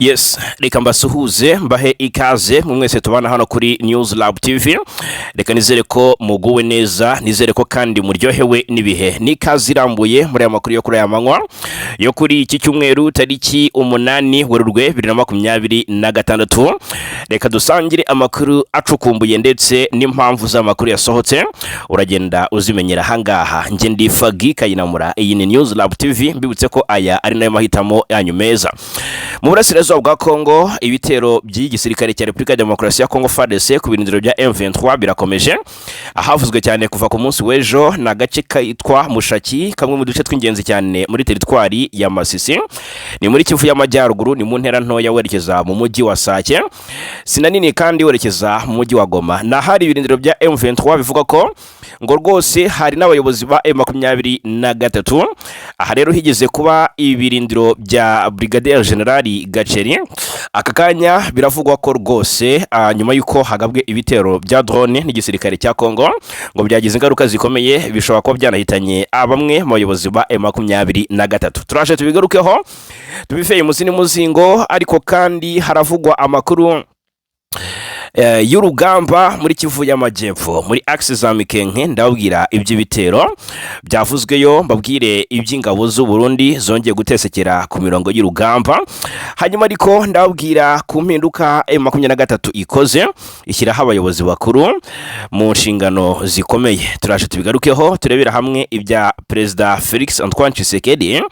Yes, reka mbasuhuze, mbahe ikaze mu mwese tubana hano kuri News Lab TV. Reka nizere ko muguwe neza, nizere ko kandi muryohewe n'ibihe. Ni ikaze irambuye muri aya makuru yo kuri aya manywa yo kuri iki cyumweru, tariki 8 Werurwe 2026. Reka dusangire amakuru acukumbuye ndetse n'impamvu z'amakuru yasohotse, uragenda uzimenyera ahangaha. Njye ndi Fagi Kayinamura, iyi ni News Lab TV. Mbibutse ko aya ari nayo mahitamo yanyu meza. Mu burasirazuba bwa Kongo, ibitero by'igisirikare cya Repubulika ya Demokarasi ya Kongo, FARDC, ku birindiro bya M23 birakomeje. Ahavuzwe cyane kuva ku munsi w'ejo ni agace kitwa Mushaki, kamwe mu duce tw'ingenzi cyane muri teritwari ya Masisi, ni muri Kivu y'Amajyaruguru, ni mu ntera ntoya werekeza mu mujyi wa Sake, sinanini kandi werekeza mu mujyi wa Goma. Ni ahari ibirindiro bya M23, bivuga ko ngo rwose hari n'abayobozi ba M23. Aha rero higeze kuba ibirindiro bya Brigadier General Gaceri. Aka kanya biravugwa ko rwose nyuma y'uko hagabwe ibitero bya drone n'igisirikare cya Kongo, ngo byagize ingaruka zikomeye, bishobora kuba byanahitanye bamwe mu bayobozi ba M23. Turaje tubigarukeho, tubifeye muzi n'umuzingo. Ariko kandi haravugwa amakuru y'urugamba muri Kivu y'Amajyepfo, muri axe za Mikenke. Ndababwira iby'ibitero byavuzweyo, mbabwire iby'ingabo z'u Burundi zongeye gutesekera ku mirongo y'urugamba. Hanyuma ariko ndababwira ku mpinduka M23 ikoze, ishyiraho abayobozi bakuru mu nshingano zikomeye. Turaje tubigarukeho, turebera hamwe ibya Perezida Felix Antoine Tshisekedi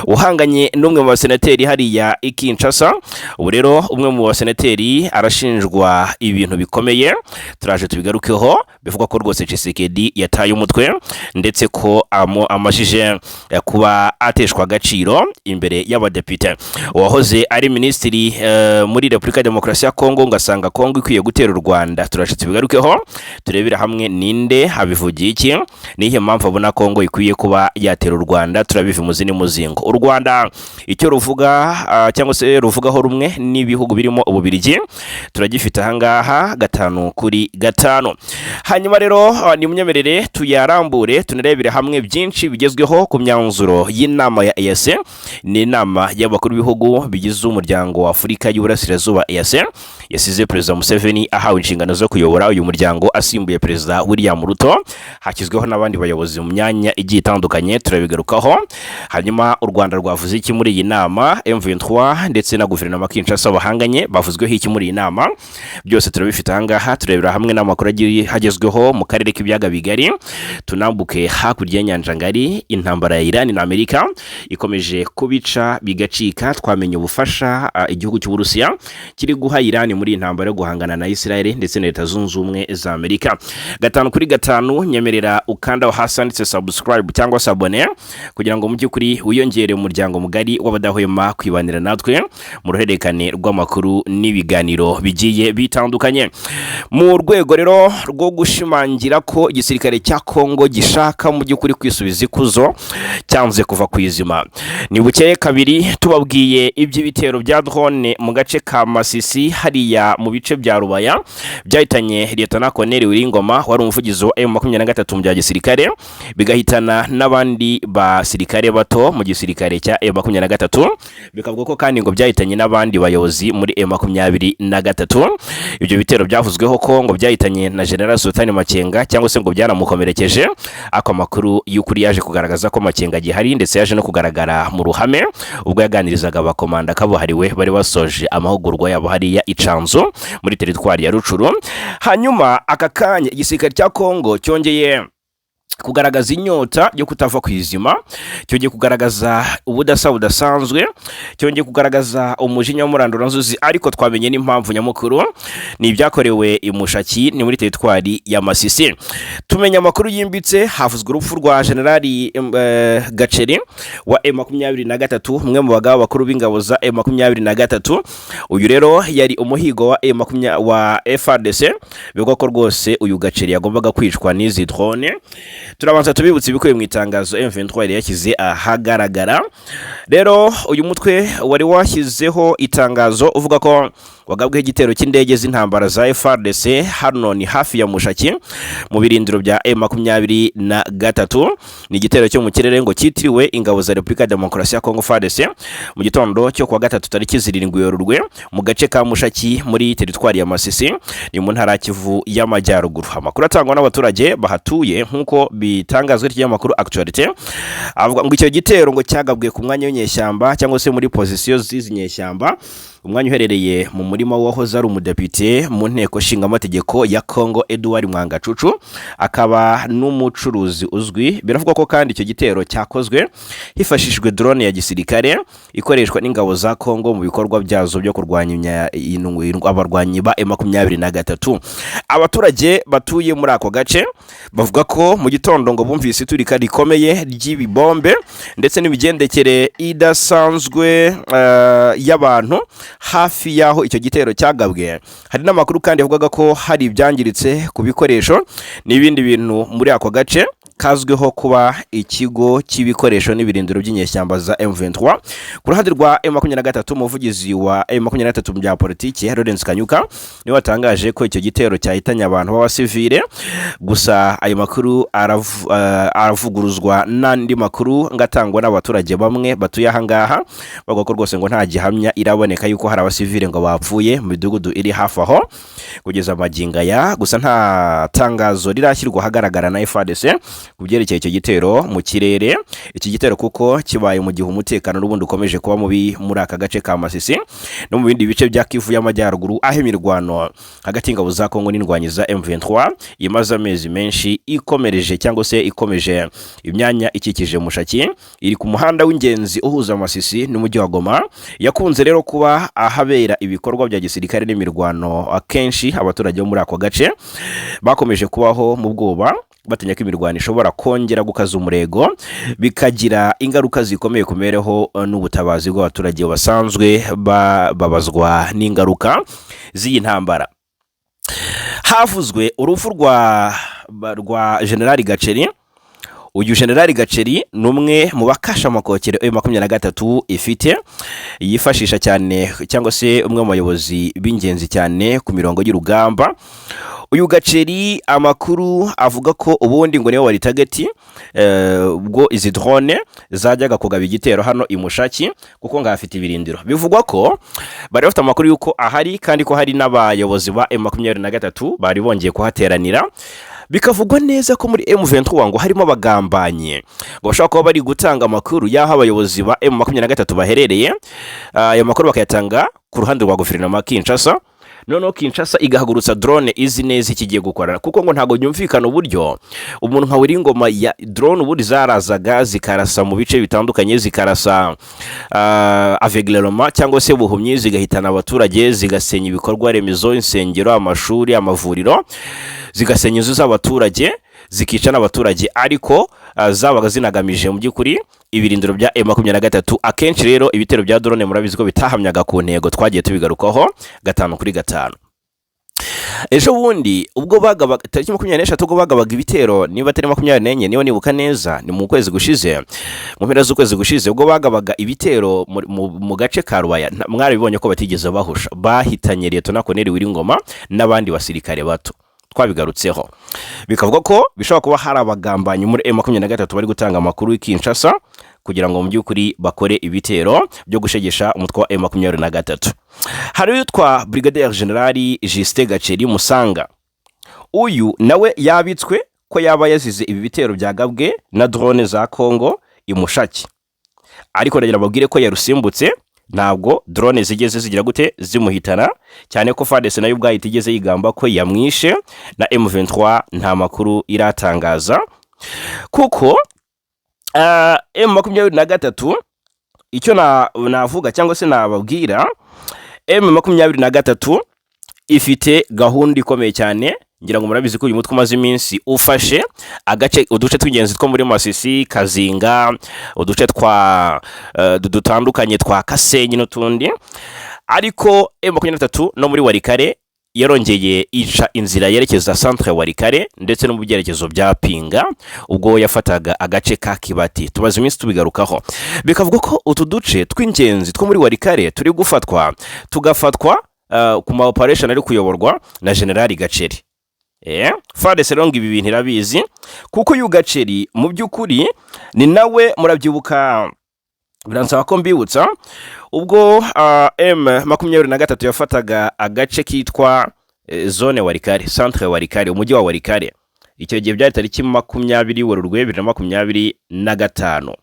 uhanganye n'umwe mu basenateri hariya i Kinshasa. Ubu rero umwe mu basenateri arashinjwa ibintu bikomeye, turaje tubigarukeho. Bivugwa ko rwose Tshisekedi yataye umutwe, ndetse ko amajije kuba ateshwa agaciro imbere y'abadepite. Uwahoze ari minisitiri muri Repubulika ya Demokarasi ya Kongo ngo asanga Kongo ikwiye gutera u Rwanda. Turaje tubigarukeho, turebera hamwe ninde habivugiye iki, nihe mpamvu abona Kongo ikwiye kuba yatera u Rwanda. Turabiva imuzi n'umuzingo. U Rwanda icyo ruvuga cyangwa se ruvugaho rumwe n'ibihugu birimo Ububirigi, turagifite ahangaha 5 kuri 5. Hanyuma rero nimunyemerere tuyarambure, tunarebere hamwe byinshi bigezweho ku myanzuro y'inama ya EAC. Ni inama y'abakuru b'ibihugu bigize Umuryango wa Afurika y'Uburasirazuba, EAC, yasize Perezida Museveni ahawe inshingano zo kuyobora uyu muryango asimbuye Perezida William Ruto. Hashyizweho n'abandi bayobozi mu myanya igiye itandukanye, turabigarukaho. Hanyuma u Rwanda rwavuze iki muri iyi nama? M23 ndetse na guverinoma Kinshasa bahanganye bavuzweho iki muri iyi nama? Byose turabifite ahangaha. Turebera hamwe n'amakuru agiye hagezweho mu karere k'ibiyaga bigari, tunambuke hakurya y'inyanja ngari. Intambara ya Iran na Amerika ikomeje kubica bigacika. Twamenye ubufasha igihugu cy'Uburusiya kiri guha Iran muri iyi ntambara yo guhangana na Israel ndetse na Leta Zunze Ubumwe za Amerika. 5 kuri 5, nyemerera ukanda aho hasi handitse subscribe cyangwa s'abonner, kugira ngo mu by'ukuri wiyongere umuryango mugari w'abadahwema kwibanira natwe mu ruhererekane rw'amakuru n'ibiganiro bigiye bitandukanye. Mu rwego rero rwo gushimangira ko igisirikare cya Kongo gishaka mu by'ukuri kwisubiza ikuzo, cyanze kuva ku izima, ni bukeye kabiri tubabwiye iby'ibitero bya drone mu gace ka Masisi, hariya mu bice bya Rubaya, byahitanye Lieutenant Colonel Wiringoma wari umuvugizi wa M23 mu bya gisirikare, bigahitana n'abandi basirikare bato mu gisirikare cya M23. Bikavuga ko kandi ngo byahitanye n'abandi bayobozi muri M23. Ibyo bitero byavuzweho ko ngo byahitanye na General Sultani Makenga, cyangwa se ngo byanamukomerekeje, ariko amakuru y'ukuri yaje kugaragaza ko Makenga agihari, ndetse yaje no kugaragara mu ruhame ubwo yaganirizaga abakomanda kabuhariwe bari basoje amahugurwa yabo hariya i Canzu muri teritwari ya Rucuru. Hanyuma aka kanya igisirikare cya Kongo cyongeye kugaragaza inyota yo kutava ku izima, cyongeye kugaragaza ubudasa budasanzwe, cyongeye kugaragaza umujinya w'umuranduranzuzi. Ariko twamenye n'impamvu nyamukuru, ni ibyakorewe i Mushaki, ni muri teritwari ya Masisi. Tumenya amakuru yimbitse, havuzwe urupfu rwa Generali Gaceri wa M23, umwe mu bagabo bakuru b'ingabo za M23. Uyu rero yari umuhigo wa M20 wa FARDC. Bivugwa ko rwose uyu Gaceri yagombaga kwicwa n'izi drone. Turabanza tubibutse ibikubiye mu itangazo M23 yari yashyize ahagaragara. Rero uyu mutwe wari washyizeho itangazo uvuga ko Wagabweho igitero cy'indege z'intambara za FARDC, hano ni hafi ya Mushaki mu birindiro bya M23. Ni igitero cyo mu kirere ngo cyitiriwe ingabo za Repubulika ya Demokarasi ya Kongo FARDC mu gitondo cyo kuwa gatatu tariki 7 Werurwe mu gace ka Mushaki muri teritwari ya Masisi, ni mu ntara ya Kivu y'Amajyaruguru. Amakuru atangwa n'abaturage bahatuye nk'uko bitangazwa n'ikinyamakuru Actualité avuga ngo icyo gitero ngo cyagabwe ku mwanya w'inyeshyamba cyangwa se muri pozisiyo z'izi nyeshyamba, umwanya uherereye mu murima wahoze ari umudepite mu nteko nshingamategeko ya Congo Edouard Mwangacucu, akaba n'umucuruzi uzwi. Biravugwa ko kandi icyo gitero cyakozwe hifashishijwe drone ya gisirikare ikoreshwa n'ingabo za Congo mu bikorwa byazo byo kurwanya abarwanyi ba M23. Abaturage batuye muri ako gace bavuga ko mu gitondo ngo bumvise iturika rikomeye ry'ibibombe ndetse n'imigendekere idasanzwe y'abantu hafi y'aho icyo gitero cyagabwe. Hari n'amakuru kandi yavugaga ko hari ibyangiritse ku bikoresho n'ibindi bintu muri ako gace kazwiho kuba ikigo cy'ibikoresho n'ibirindiro by'inyeshyamba za M23. Ku ruhande rwa M23, umuvugizi wa M23 mu bya politiki Lawrence Kanyuka niwe watangaje ko icyo gitero cyahitanye abantu b'abasivile. Gusa ayo makuru aravuguruzwa n'andi makuru ngatangwa n'abaturage bamwe batuye aha ngaha, bavuga ko rwose ngo nta gihamya iraboneka yuko hari abasivile ngo bapfuye mu midugudu iri hafi aho kugeza magingo aya. Gusa nta tangazo rirashyirwa ahagaragara na FARDC ku byerekeye icyo gitero mu kirere. Iki gitero kuko kibaye mu gihe umutekano n'ubundi ukomeje kuba mubi muri aka gace ka Masisi no mu bindi bice bya Kivu y'Amajyaruguru, aho imirwano hagati y'ingabo za Kongo n'indwanyi za M23 imaze amezi menshi ikomereje cyangwa se ikomeje. Imyanya ikikije Mushaki iri ku muhanda w'ingenzi uhuza Masisi n'umujyi wa Goma yakunze rero kuba ahabera ibikorwa bya gisirikare n'imirwano. Akenshi abaturage bo muri ako gace bakomeje kubaho mu bwoba, batinya ko imirwano ishobora kongera gukaza umurego bikagira ingaruka zikomeye ku mibereho n'ubutabazi bw'abaturage basanzwe babazwa n'ingaruka z'iyi ntambara. Havuzwe urupfu rwa Generali Gaceri. Uyu Generali Gaceri ni umwe mu bakasha amakokero M23 ifite yifashisha cyane, cyangwa se umwe mu bayobozi b'ingenzi cyane ku mirongo y'urugamba. Uyu Gaceri amakuru avuga ko ubundi ngo niwe wari target ubwo izi drone zajyaga kugaba igitero hano i Mushaki, kuko ngo afite ibirindiro. Bivugwa ko bari bafite amakuru y'uko ahari kandi ko hari n'abayobozi ba M23 bari bongeye kuhateranira. Bikavugwa neza ko muri M23 ngo harimo abagambanyi ngo bashobora kuba bari gutanga amakuru y'aho abayobozi ba M23 baherereye. Ayo makuru bakayatanga ku ruhande rwa guverinoma ya Kinshasa, noneho Kinshasa igahagurutsa drone izi neza ikigiye gukora, kuko ngo ntabwo byumvikana uburyo umuntu nka Ngoma ya drone ubundi zarazaga zikarasa mu bice bitandukanye, zikarasa aveuglement cyangwa se buhumyi, zigahitana abaturage, zigasenya ibikorwa remezo, insengero, amashuri, amavuriro, zigasenya inzu z'abaturage, zikica n'abaturage, ariko zabaga zinagamije mu by'ukuri ibirindiro bya M23. Akenshi rero ibitero bya drone murabizi ko bitahamyaga ku ntego, twagiye tubigarukaho gatanu kuri gatanu. Ejo bundi ubwo bagabaga tariki 23, ubwo bagabaga ibitero, niba atari 24, niba nibuka neza ni mu kwezi gushize, mu mpera z'ukwezi gushize, ubwo bagabaga ibitero mu gace ka Rubaya, mwarabibonye ko batigeze bahusha, bahitanye Liyetona Koloneli Wiringoma n'abandi basirikare bato. Twabigarutseho, bikavuga ko bishobora kuba hari abagambanyi muri M23 bari gutanga amakuru y'i Kinshasa kugira ngo mu by'ukuri bakore ibitero byo gushegesha umutwe wa M23. Hari uwitwa Brigadier General Justin Gaceri Musanga, uyu nawe yabitswe ko yaba yazize ibi bitero byagabwe na drone za Congo i Mushaki, ariko ndagira babwire ko yarusimbutse, ntabwo drone zigeze zigira gute zimuhitana, cyane ko FARDC nayo ubwayo itigeze yigamba ko yamwishe, na M23 nta makuru iratangaza, kuko M23 icyo navuga cyangwa se nababwira, M23 ifite gahunda ikomeye cyane. Ngira ngo murabizi ko uyu mutwe umaze iminsi ufashe agace, uduce tw'ingenzi two muri Masisi, Kazinga, uduce twa dutandukanye twa Kasenyi n'utundi. Ariko M23 no muri Walikale yarongeye ica inzira yerekeza centre Walikale ndetse no mu byerekezo bya Pinga ubwo yafataga agace ka Kibati. Tumaze iminsi tubigarukaho, bikavuga ko utu duce tw'ingenzi two muri Walikale turi gufatwa, tugafatwa. ku ma operation ari kuyoborwa na General Gaceri. FARDC rero ngo ibi bintu irabizi, kuko uyu Gaceri mu by'ukuri ni nawe, murabyibuka, biransaba ko mbibutsa, ubwo M23 yafataga agace kitwa zone Walikale, centre Walikale, umujyi wa Walikale. Icyo gihe byari tariki 20 Werurwe 2025.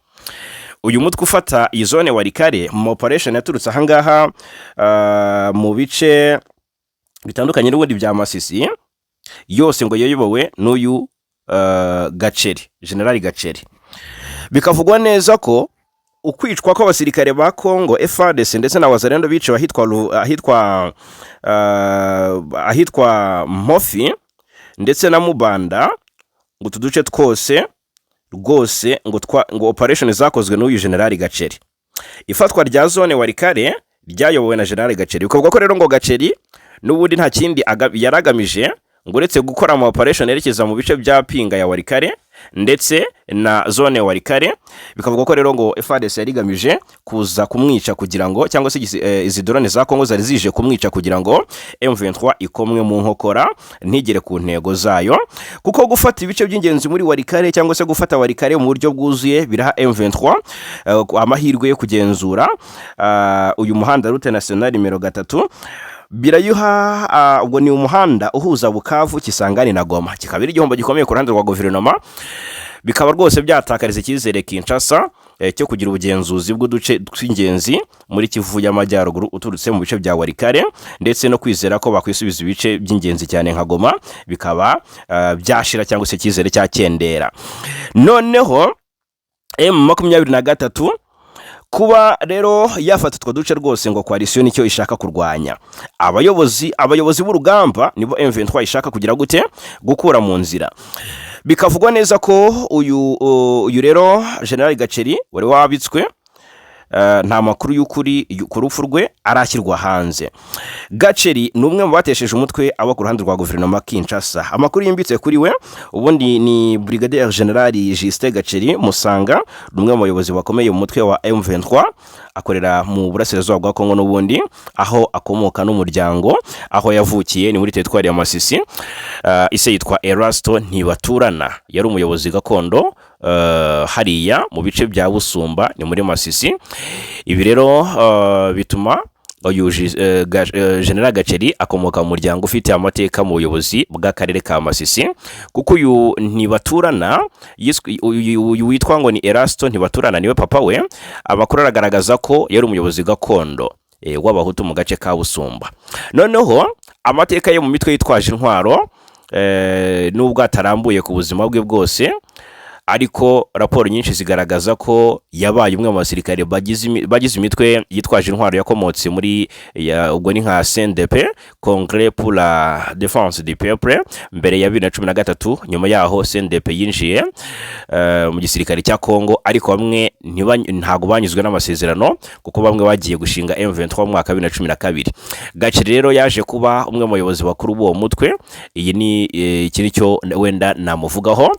Uyu mutwe ufata iyi zone Walikale mu operation yaturutse ahangaha mu bice bitandukanye n'ubundi bya Masisi yose, ngo yayobowe n'uyu Gaceri, General Gaceri. Bikavugwa neza ko ukwicwa kw'abasirikare ba Congo FARDC ndetse na Wazalendo biciwe ahitwa Mpofi ndetse na Mubanda, ngo utu duce twose rwose ngo operation zakozwe n'uyu General Gaceri. Ifatwa rya zone Walikale ryayobowe na General Gaceri. Bikavuga ko rero ngo Gaceri n'ubundi nta kindi yari agamije ngo uretse gukora ama operation yerekeza mu bice bya Pinga ya Walikale ndetse na zone Walikale. Bikavuga ko rero ngo FARDC yari igamije kuza kumwica kugira ngo, cyangwa se izi drone za Congo zari zije kumwica kugira ngo M23 ikomwe mu nkokora, ntigere ku ntego zayo, kuko gufata ibice by'ingenzi muri Walikale cyangwa se gufata Walikale mu buryo bwuzuye biraha M23 amahirwe yo kugenzura uyu muhanda route nationale nimero 3. Birayuha ubwo ni umuhanda uhuza Bukavu, Kisangani na Goma, kikaba ari igihombo gikomeye ku ruhande rwa guverinoma, bikaba rwose byatakariza icyizere Kinshasa cyo kugira ubugenzuzi bw'uduce tw'ingenzi muri Kivu y'Amajyaruguru uturutse mu bice bya Walikale, ndetse no kwizera ko bakwisubiza ibice by'ingenzi cyane nka Goma bikaba byashira cyangwa se icyizere cyakendera. Noneho M23 kuba rero yafata utwo duce rwose, ngo coalition nicyo ishaka kurwanya. Abayobozi b'urugamba nibo M23 ishaka kugira gute? Gukura mu nzira. Bikavugwa neza ko uyu rero General Gaceri wari wabitswe, nta makuru y'ukuri ku rupfu rwe arashyirwa hanze. Gaceri ni umwe mu batesheje umutwe abo ku ruhande rwa guverinoma Kinshasa. Amakuru yimbitse kuri we ubundi ni Brigadier General Justin Gaceri Musanga, ni umwe mu bayobozi bakomeye mu mutwe wa M23, akorera mu burasirazuba bwa Kongo n'ubundi aho akomoka n'umuryango, aho yavukiye ni muri teritwari ya Masisi. Ise yitwa Erasto Ntibaturana, yari umuyobozi gakondo hariya mu bice bya Busumba, ni muri Masisi. Ibi rero bituma uyu General Gaceri akomoka mu muryango ufite amateka mu buyobozi bw'akarere ka Masisi, kuko uyu Ntibaturana uyu witwa ngo ni Erasto Ntibaturana, niwe papa we. Amakuru aragaragaza ko yari umuyobozi gakondo w'Abahutu mu gace ka Busumba. Noneho amateka ye mu mitwe yitwaje intwaro, nubwo atarambuye ku buzima bwe bwose, ariko raporo nyinshi zigaragaza ko yabaye umwe mu basirikare bagize imitwe yitwaje intwaro yakomotse muri ubwo ni nka CNDP, Congrès pour la Défense du Peuple, mbere ya 2013. Nyuma yaho CNDP yinjiye mu gisirikare cya Congo, ariko bamwe ntabwo banyuzwe n'amasezerano, kuko bamwe bagiye gushinga M23 mu mwaka wa 2012. Gaceri rero yaje kuba umwe mu bayobozi bakuru b'uwo mutwe. Iyi ni iki ni cyo wenda namuvugaho.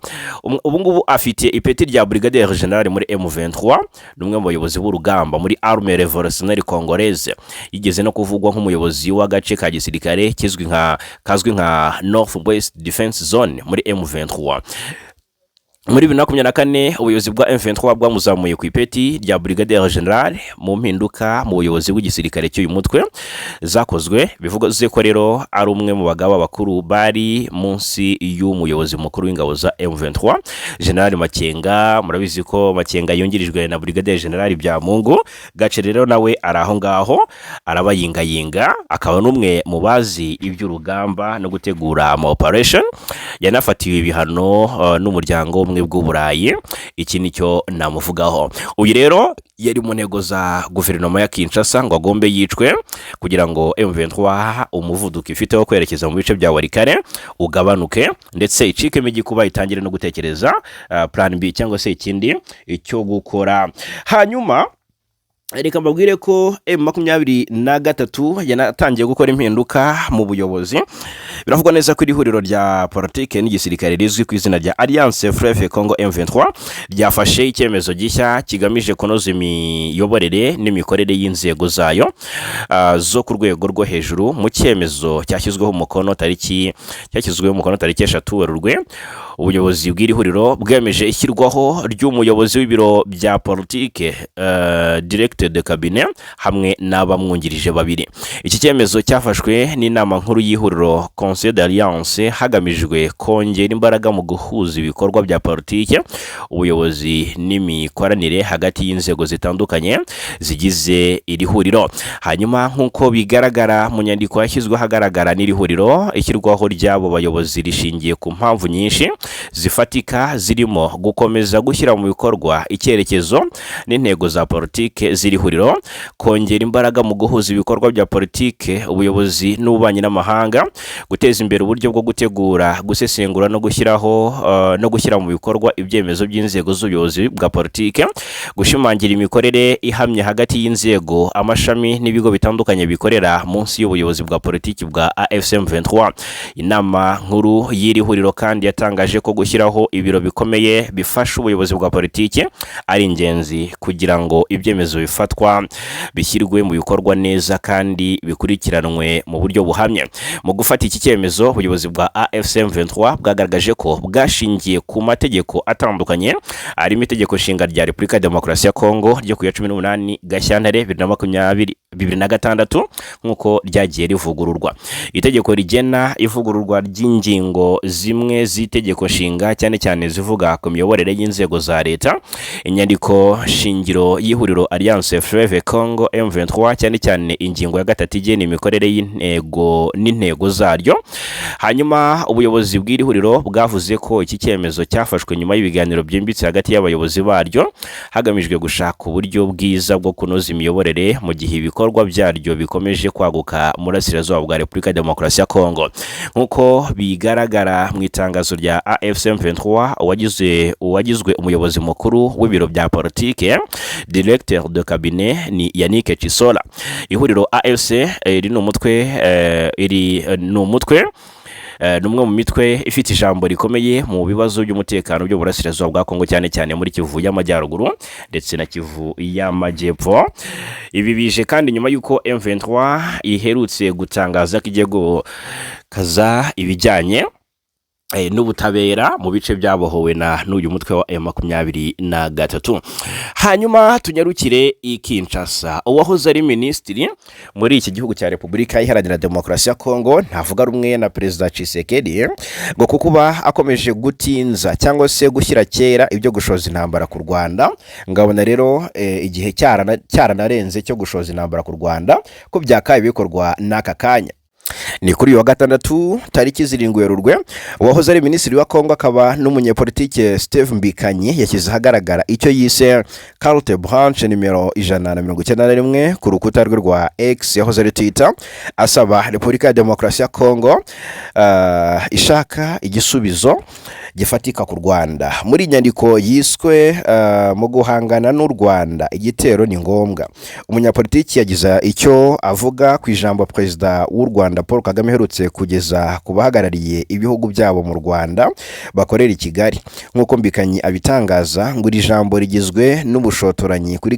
Ubu ngubu afite ipeti rya Brigadier General muri M23, ni umwe mu bayobozi b'urugamba muri Armée Révolutionnaire Congolaise. Yigeze no kuvugwa nk'umuyobozi w'agace ka gisirikare kizwi nka kazwi nka North West Defense Zone muri M23. Muri 2024 ubuyobozi bwa M23 bwamuzamuye ku ipeti rya Brigadier General mu mpinduka mu buyobozi bw'igisirikare cy'uyu mutwe zakozwe. Bivuze ko rero ari umwe mu bagaba bakuru bari munsi y'umuyobozi mukuru w'ingabo za M23, General Makenga. Murabizi ko Makenga yungirijwe na Brigadier General Byamungu. Gaceri rero nawe ari aho ngaho arabayingayinga, akaba n'umwe mu bazi iby'urugamba no gutegura ama operation. Yanafatiwe ibihano n'umuryango w'Ubumwe bw'Uburayi. Iki nicyo namuvugaho. Uyu rero yari mu ntego za guverinoma ya Kinshasa ngo agombe yicwe kugira ngo M23 umuvuduko ifite wo kwerekeza mu bice bya Walikale ugabanuke, ndetse icikemo igikuba, itangire no gutekereza plan B cyangwa se ikindi icyo gukora. Hanyuma Reka mbabwire ko M23 yanatangiye gukora impinduka mu buyobozi. Biravugwa neza ko iri huriro rya politike n'igisirikare rizwi ku izina rya Alliance Fleuve Congo M23 ryafashe icyemezo gishya kigamije kunoza imiyoborere n'imikorere y'inzego zayo zo ku rwego rwo hejuru. Mu cyemezo cyashyizweho umukono tariki 3 Werurwe, ubuyobozi bw'iri huriro bwemeje ishyirwaho ry'umuyobozi w'ibiro bya politike, directeur de cabinet, hamwe n'abamwungirije babiri. Iki cyemezo cyafashwe n'inama nkuru y'ihuriro, Conseil d'Alliance, hagamijwe kongera imbaraga mu guhuza ibikorwa bya politike, ubuyobozi n'imikoranire hagati y'inzego zitandukanye zigize iri huriro. Hanyuma, nk'uko bigaragara mu nyandiko yashyizwe ahagaragara n'iri huriro, ishyirwaho ry'abo bayobozi rishingiye ku mpamvu nyinshi zifatika, zirimo gukomeza gushyira mu bikorwa icyerekezo n'intego za politike z'iri huriro, kongera imbaraga mu guhuza ibikorwa bya politike, ubuyobozi n'ububanyi n'amahanga, guteza imbere uburyo bwo gutegura, gusesengura no gushyiraho no gushyira mu bikorwa ibyemezo by'inzego z'ubuyobozi bwa politike, gushimangira imikorere ihamye hagati y'inzego, amashami n'ibigo bitandukanye bikorera munsi y'ubuyobozi bwa politiki bwa AFC M23. Inama nkuru y'iri huriro kandi yatangaje ko gushyiraho ibiro bikomeye bifasha ubuyobozi bwa politiki ari ingenzi kugira ngo ibyemezo bifatwa bishyirwe mu bikorwa neza kandi bikurikiranwe mu buryo buhamye. Mu gufata iki cyemezo, ubuyobozi bwa AFC M23 bwagaragaje ko bwashingiye ku mategeko atandukanye, arimo itegeko nshinga rya Repubulika ya Demokarasi ya Kongo ryo ku ya 18 Gashyantare 2020 2006 nk'uko ryagiye rivugururwa, itegeko rigena ivugururwa ry'ingingo zimwe z'itegeko nshinga, cyane cyane zivuga ku miyoborere y'inzego za leta, inyandiko shingiro y'ihuriro Alliance Fleuve Congo M23, cyane cyane ingingo ya 3 igena imikorere y'intego n'intego zaryo. Hanyuma ubuyobozi bw'iri huriro bwavuze ko iki cyemezo cyafashwe nyuma y'ibiganiro byimbitse hagati y'abayobozi baryo, hagamijwe gushaka uburyo bwiza bwo kunoza imiyoborere mu gihe ibikorwa byaryo bikomeje kwaguka mu burasirazuba bwa Repubulika ya Demokarasi ya Kongo. Nk'uko bigaragara mu itangazo rya AFC M23, uwagizwe umuyobozi mukuru w'ibiro bya politike, directeur de cabinet, ni Yannick Chisola. Ihuriro AFC iri ni umutwe iri ni umutwe ni umwe mu mitwe ifite ijambo rikomeye mu bibazo by'umutekano byo mu burasirazuba bwa Kongo, cyane cyane muri Kivu y'Amajyaruguru ndetse na Kivu y'Amajyepfo. Ibi bije kandi nyuma y'uko M23 iherutse gutangaza ko igiye gukaza ibijyanye n'ubutabera mu bice byabohowe na n'uyu mutwe wa M23. Hanyuma tunyarukire i Kinshasa. Uwahoze ari minisitiri muri iki gihugu cya Repubulika Iharanira Demokarasi ya Kongo ntavuga rumwe na Perezida Tshisekedi ngo kukuba akomeje gutinza cyangwa se gushyira kera ibyo gushoza intambara ku Rwanda, ngabona rero igihe cyaranarenze cyo gushoza intambara ku Rwanda, ko byakabaye bikorwa n'aka kanya. Ni kuri uyu wa gatandatu tariki 7 Werurwe, uwahoze ari minisitiri wa Kongo akaba n'umunyepolitike Steve Mbikanyi yashyize ahagaragara icyo yise carte blanche nimero 191 ku rukuta rwe rwa X, yahoze ari Twitter, asaba Repubulika ya Demokarasi ya Kongo ishaka igisubizo gifatika ku Rwanda. Muri iyi nyandiko yiswe "Mu guhangana n'u Rwanda, igitero ni ngombwa", umunyapolitiki yagize icyo avuga ku ijambo Perezida w'u Rwanda Paul Kagame aherutse kugeza ku bahagarariye ibihugu byabo mu Rwanda bakorera i Kigali. Nk'uko Mbikanyi abitangaza, ngo iri jambo rigizwe n'ubushotoranyi kuri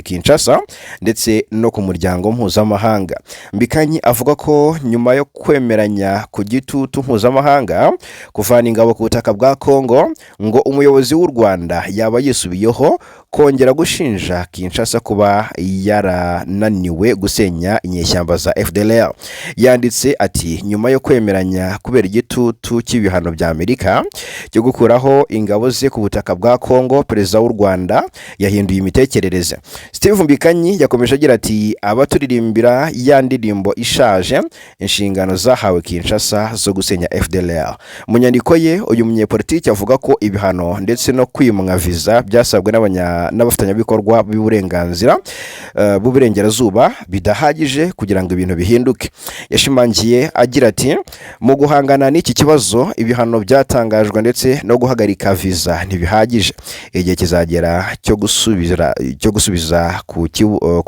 Kinshasa ndetse no ku muryango mpuzamahanga. Mbikanyi avuga ko nyuma yo kwemeranya ku gitutu mpuzamahanga kuvana ingabo ku butaka bwa Kongo, ngo umuyobozi w'u Rwanda yaba yisubiyeho kongera gushinja Kinshasa kuba yarananiwe gusenya inyeshyamba za FDLR. Yanditse ati: "Nyuma yo kwemeranya kubera igitutu cy'ibihano bya Amerika cyo gukuraho ingabo ze ku butaka bwa Kongo, perezida w'u Rwanda yahinduye imitekerereze." Steve Mbikanyi yakomeje agira ati: "Abaturirimbira ya ndirimbo ishaje, inshingano zahawe Kinshasa zo gusenya FDLR." Mu nyandiko ye, uyu munyepolitiki avuga ko ibihano ndetse no kwimwa viza byasabwe n'abanya n'abafatanyabikorwa b'uburenganzira b'uburengerazuba bidahagije kugira ngo ibintu bihinduke. Yashimangiye agira ati: "Mu guhangana n'iki kibazo, ibihano byatangajwe ndetse no guhagarika viza ntibihagije. Igihe kizagera cyo gusubiza ku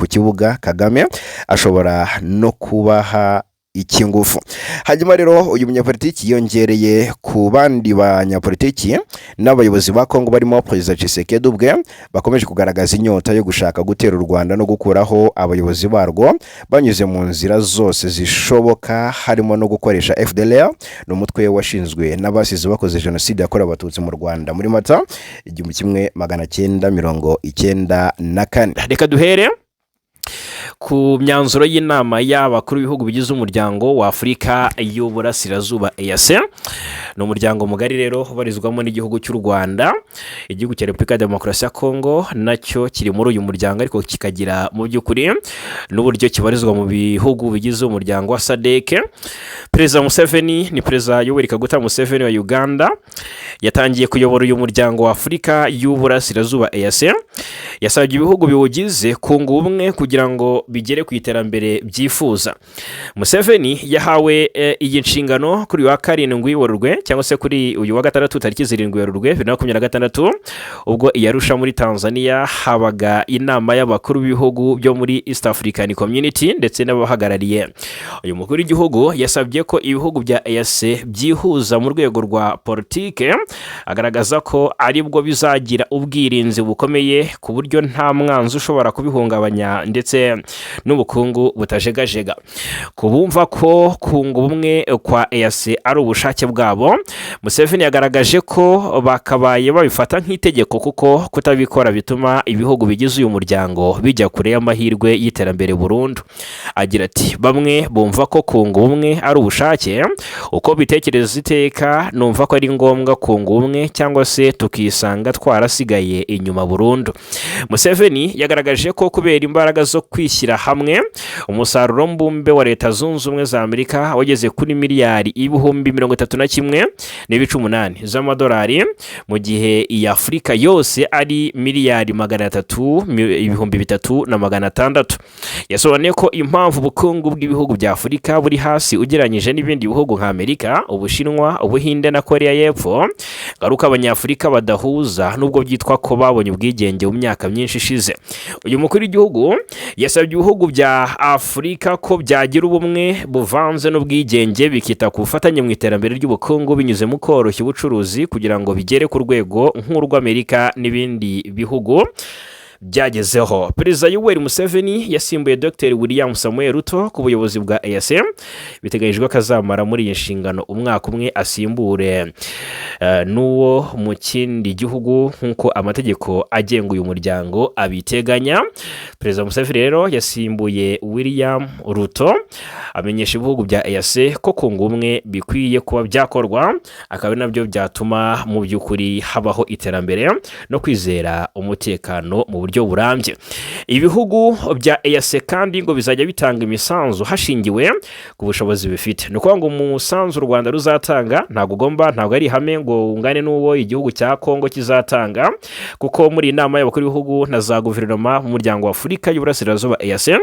kibuga Kagame, ashobora no kubaha icy'ingufu." Hanyuma rero uyu munyapolitiki yongereye ku bandi banyapolitiki n'abayobozi ba Kongo barimo Perezida Tshisekedi ubwe bakomeje kugaragaza inyota yo gushaka gutera u Rwanda no gukuraho abayobozi barwo banyuze mu nzira zose zishoboka, harimo no gukoresha FDLR. Ni umutwe washinzwe n'abasize bakoze jenoside yakorewe Abatutsi mu Rwanda muri Mata 1994. Reka duhere ku myanzuro y'inama y'abakuru b'ibihugu bigize Umuryango wa Afurika y'Uburasirazuba, EAC. Ni umuryango mugari rero ubarizwamo n'igihugu cy'u Rwanda. Igihugu cya Repubulika ya Demokarasi ya Kongo nacyo kiri muri uyu muryango, ariko kikagira mu by'ukuri n'uburyo kibarizwa mu bihugu bigize umuryango wa SADC. Perezida Museveni, ni Perezida Yoweri Kaguta Museveni wa Uganda, yatangiye kuyobora uyu Muryango wa Afurika y'Uburasirazuba, EAC. Yasabye ibihugu biwugize kunga ubumwe kugira ngo bigere ku iterambere byifuza. Museveni yahawe iyi nshingano kuri uyu wa 7 Werurwe, cyangwa se kuri uyu wa gatandatu tariki 7 Werurwe 2026, ubwo i Arusha muri Tanzania habaga inama y'abakuru b'ibihugu byo muri East African Community ndetse n'abahagarariye. Uyu mukuru w'igihugu yasabye ko ibihugu bya EAC byihuza mu rwego rwa politike, agaragaza ko aribwo bizagira ubwirinzi bukomeye ku buryo nta mwanzi ushobora kubihungabanya, ndetse n'ubukungu butajegajega. Ku bumva ko kunga ubumwe kwa EAC ari ubushake bwabo, Museveni yagaragaje ko bakabaye babifata nk'itegeko, kuko kutabikora bituma ibihugu bigize uyu muryango bijya kure y'amahirwe y'iterambere burundu. Agira ati: "Bamwe bumva ko kunga ubumwe ari ubushake. Uko bitekereza iteka, numva ko ari ngombwa kunga ubumwe cyangwa se tukisanga twarasigaye inyuma burundu." Museveni yagaragaje ko kubera imbaraga zo kwishyira hamwe, umusaruro mbumbe wa Leta Zunze Ubumwe za Amerika wageze kuri miliyari 31.8 million z'amadolari, mu gihe iya Afurika yose ari miliyari 300 300,600. Yasobanuye ko impamvu ubukungu bw'ibihugu bya Afurika buri hasi ugereranyije n'ibindi bihugu nka Amerika, Ubushinwa, Ubuhinde na Korea y'Epfo ngaruka Abanyafurika badahuza, nubwo byitwa ko babonye ubwigenge mu myaka myinshi ishize. Uyu mukuru w'igihugu yasabye ibihugu bya Afurika ko byagira ubumwe buvanze n'ubwigenge, bikita ku bufatanye mu iterambere ry'ubukungu binyuze mu koroshya ubucuruzi, kugira ngo bigere ku rwego nk'urw'Amerika n'ibindi bihugu byagezeho. Perezida Yoweri Museveni yasimbuye Dr William Samuel Ruto ku buyobozi bwa EAC. Biteganyijwe ko azamara muri iyi nshingano umwaka umwe, asimbure n'uwo mu kindi gihugu nk'uko amategeko agenga uyu muryango abiteganya. Perezida Museveni rero yasimbuye William Ruto, amenyesha ibihugu bya EAC ko kunga ubumwe bikwiye kuba byakorwa, akaba ari nabyo byatuma mu by'ukuri habaho iterambere no kwizera umutekano mu buryo burambye. Ibihugu bya EAC kandi ngo bizajya bitanga imisanzu hashingiwe ku bushobozi bifite. Ni ukuvuga ngo umusanzu u Rwanda ruzatanga ntabwo ugomba, ntabwo ari ihame ngo ungane n'uwo igihugu cya Kongo kizatanga, kuko muri iyi nama y'abakuru b'ibihugu na za guverinoma mu Muryango wa Afurika y'Uburasirazuba, EAC,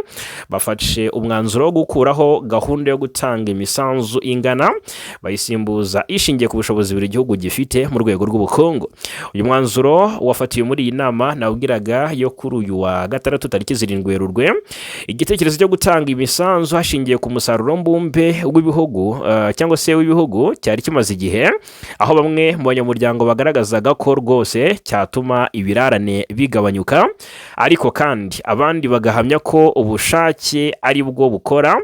bafashe umwanzuro wo gukuraho gahunda yo gutanga imisanzu ingana, bayisimbuza ishingiye ku bushobozi buri gihugu gifite mu rwego rw'ubukungu. Uyu mwanzuro wafatiwe muri iyi nama nawubwiraga yo kuri uyu wa gatandatu tariki 7 Werurwe. Igitekerezo cyo gutanga imisanzu hashingiwe ku musaruro mbumbe w'ibihugu cyangwa se w'ibihugu cyari kimaze igihe, aho bamwe mu banyamuryango bagaragazaga ko rwose cyatuma ibirarane bigabanyuka, ariko kandi abandi bagahamya ko ubushake ari bwo bukora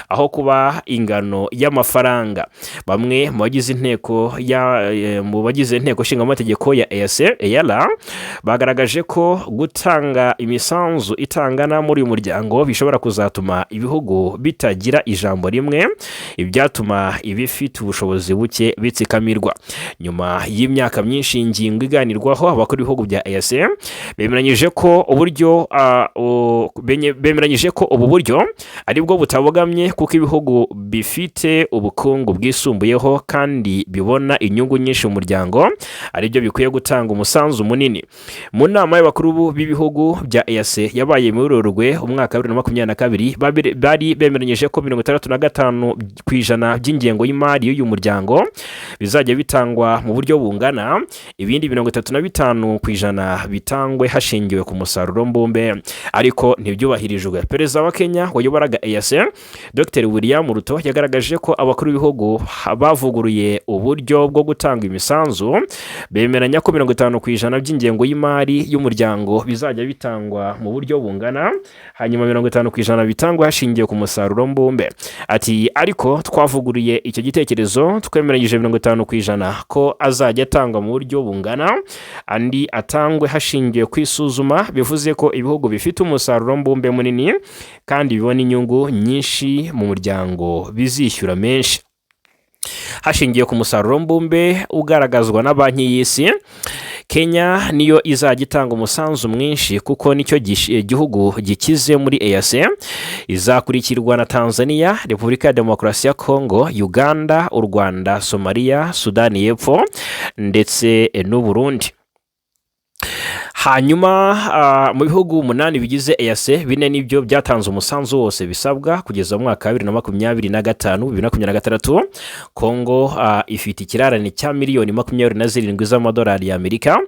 aho kuba ingano y'amafaranga. Bamwe mu bagize inteko nshingamategeko ya EAC EALA bagaragaje ko gutanga imisanzu hashingiwe ku musaruro mbumbe Gutanga imisanzu itangana muri uyu muryango bishobora kuzatuma ibihugu bitagira ijambo rimwe, ibyatuma ibifite ubushobozi buke bitsikamirwa. Nyuma y'imyaka myinshi ingingo iganirwaho, abakuru b'ibihugu bya EAC bemeranyije ko ubu buryo aribwo butabogamye, kuko ibihugu bifite ubukungu bwisumbuyeho kandi bibona inyungu nyinshi mu muryango aribyo bikwiye gutanga umusanzu munini. Mu nama y'abakuru b'ibihugu bya EAC yabaye muri Werurwe umwaka wa 2022, bari bemeranyije ko 65% by'ingengo y'imari y'uyu muryango bizajya bitangwa mu buryo bungana, ibindi 35% bitangwe hashingiwe ku musaruro mbumbe, ariko ntibyubahirijwe. Perezida wa Kenya wayoboraga EAC, Dr William Ruto, yagaragaje ko abakuru b'ibihugu bavuguruye uburyo bwo gutanga imisanzu, bemeranya ko 50% by'ingengo y'imari y'umuryango bizajya bitangwa mu buryo bungana, hanyuma 50% bitangwa hashingiwe ku musaruro mbumbe. Ati: "Ariko twavuguruye icyo gitekerezo, twemeranyije 50% ko azajya atangwa mu buryo bungana, andi atangwe hashingiwe ku isuzuma. Bivuze ko ibihugu bifite umusaruro mbumbe munini kandi bibona inyungu nyinshi mu muryango bizishyura menshi." Hashingiwe ku musaruro mbumbe ugaragazwa na Banki y'Isi, Kenya niyo izajya itanga umusanzu mwinshi kuko nicyo gihugu gikize muri EAC. Izakurikirwa na Tanzania, Repubulika ya Demokarasi ya Kongo, Uganda, u Rwanda, Somaliya, Sudani y'Epfo ndetse n'u Burundi. Hanyuma mu bihugu umunani bigize EAC, bine nibyo byatanze umusanzu wose bisabwa kugeza mu mwaka wa 2025, 2026. Kongo ifite ikirarane cya miliyoni 27 z'amadolari y'Amerika.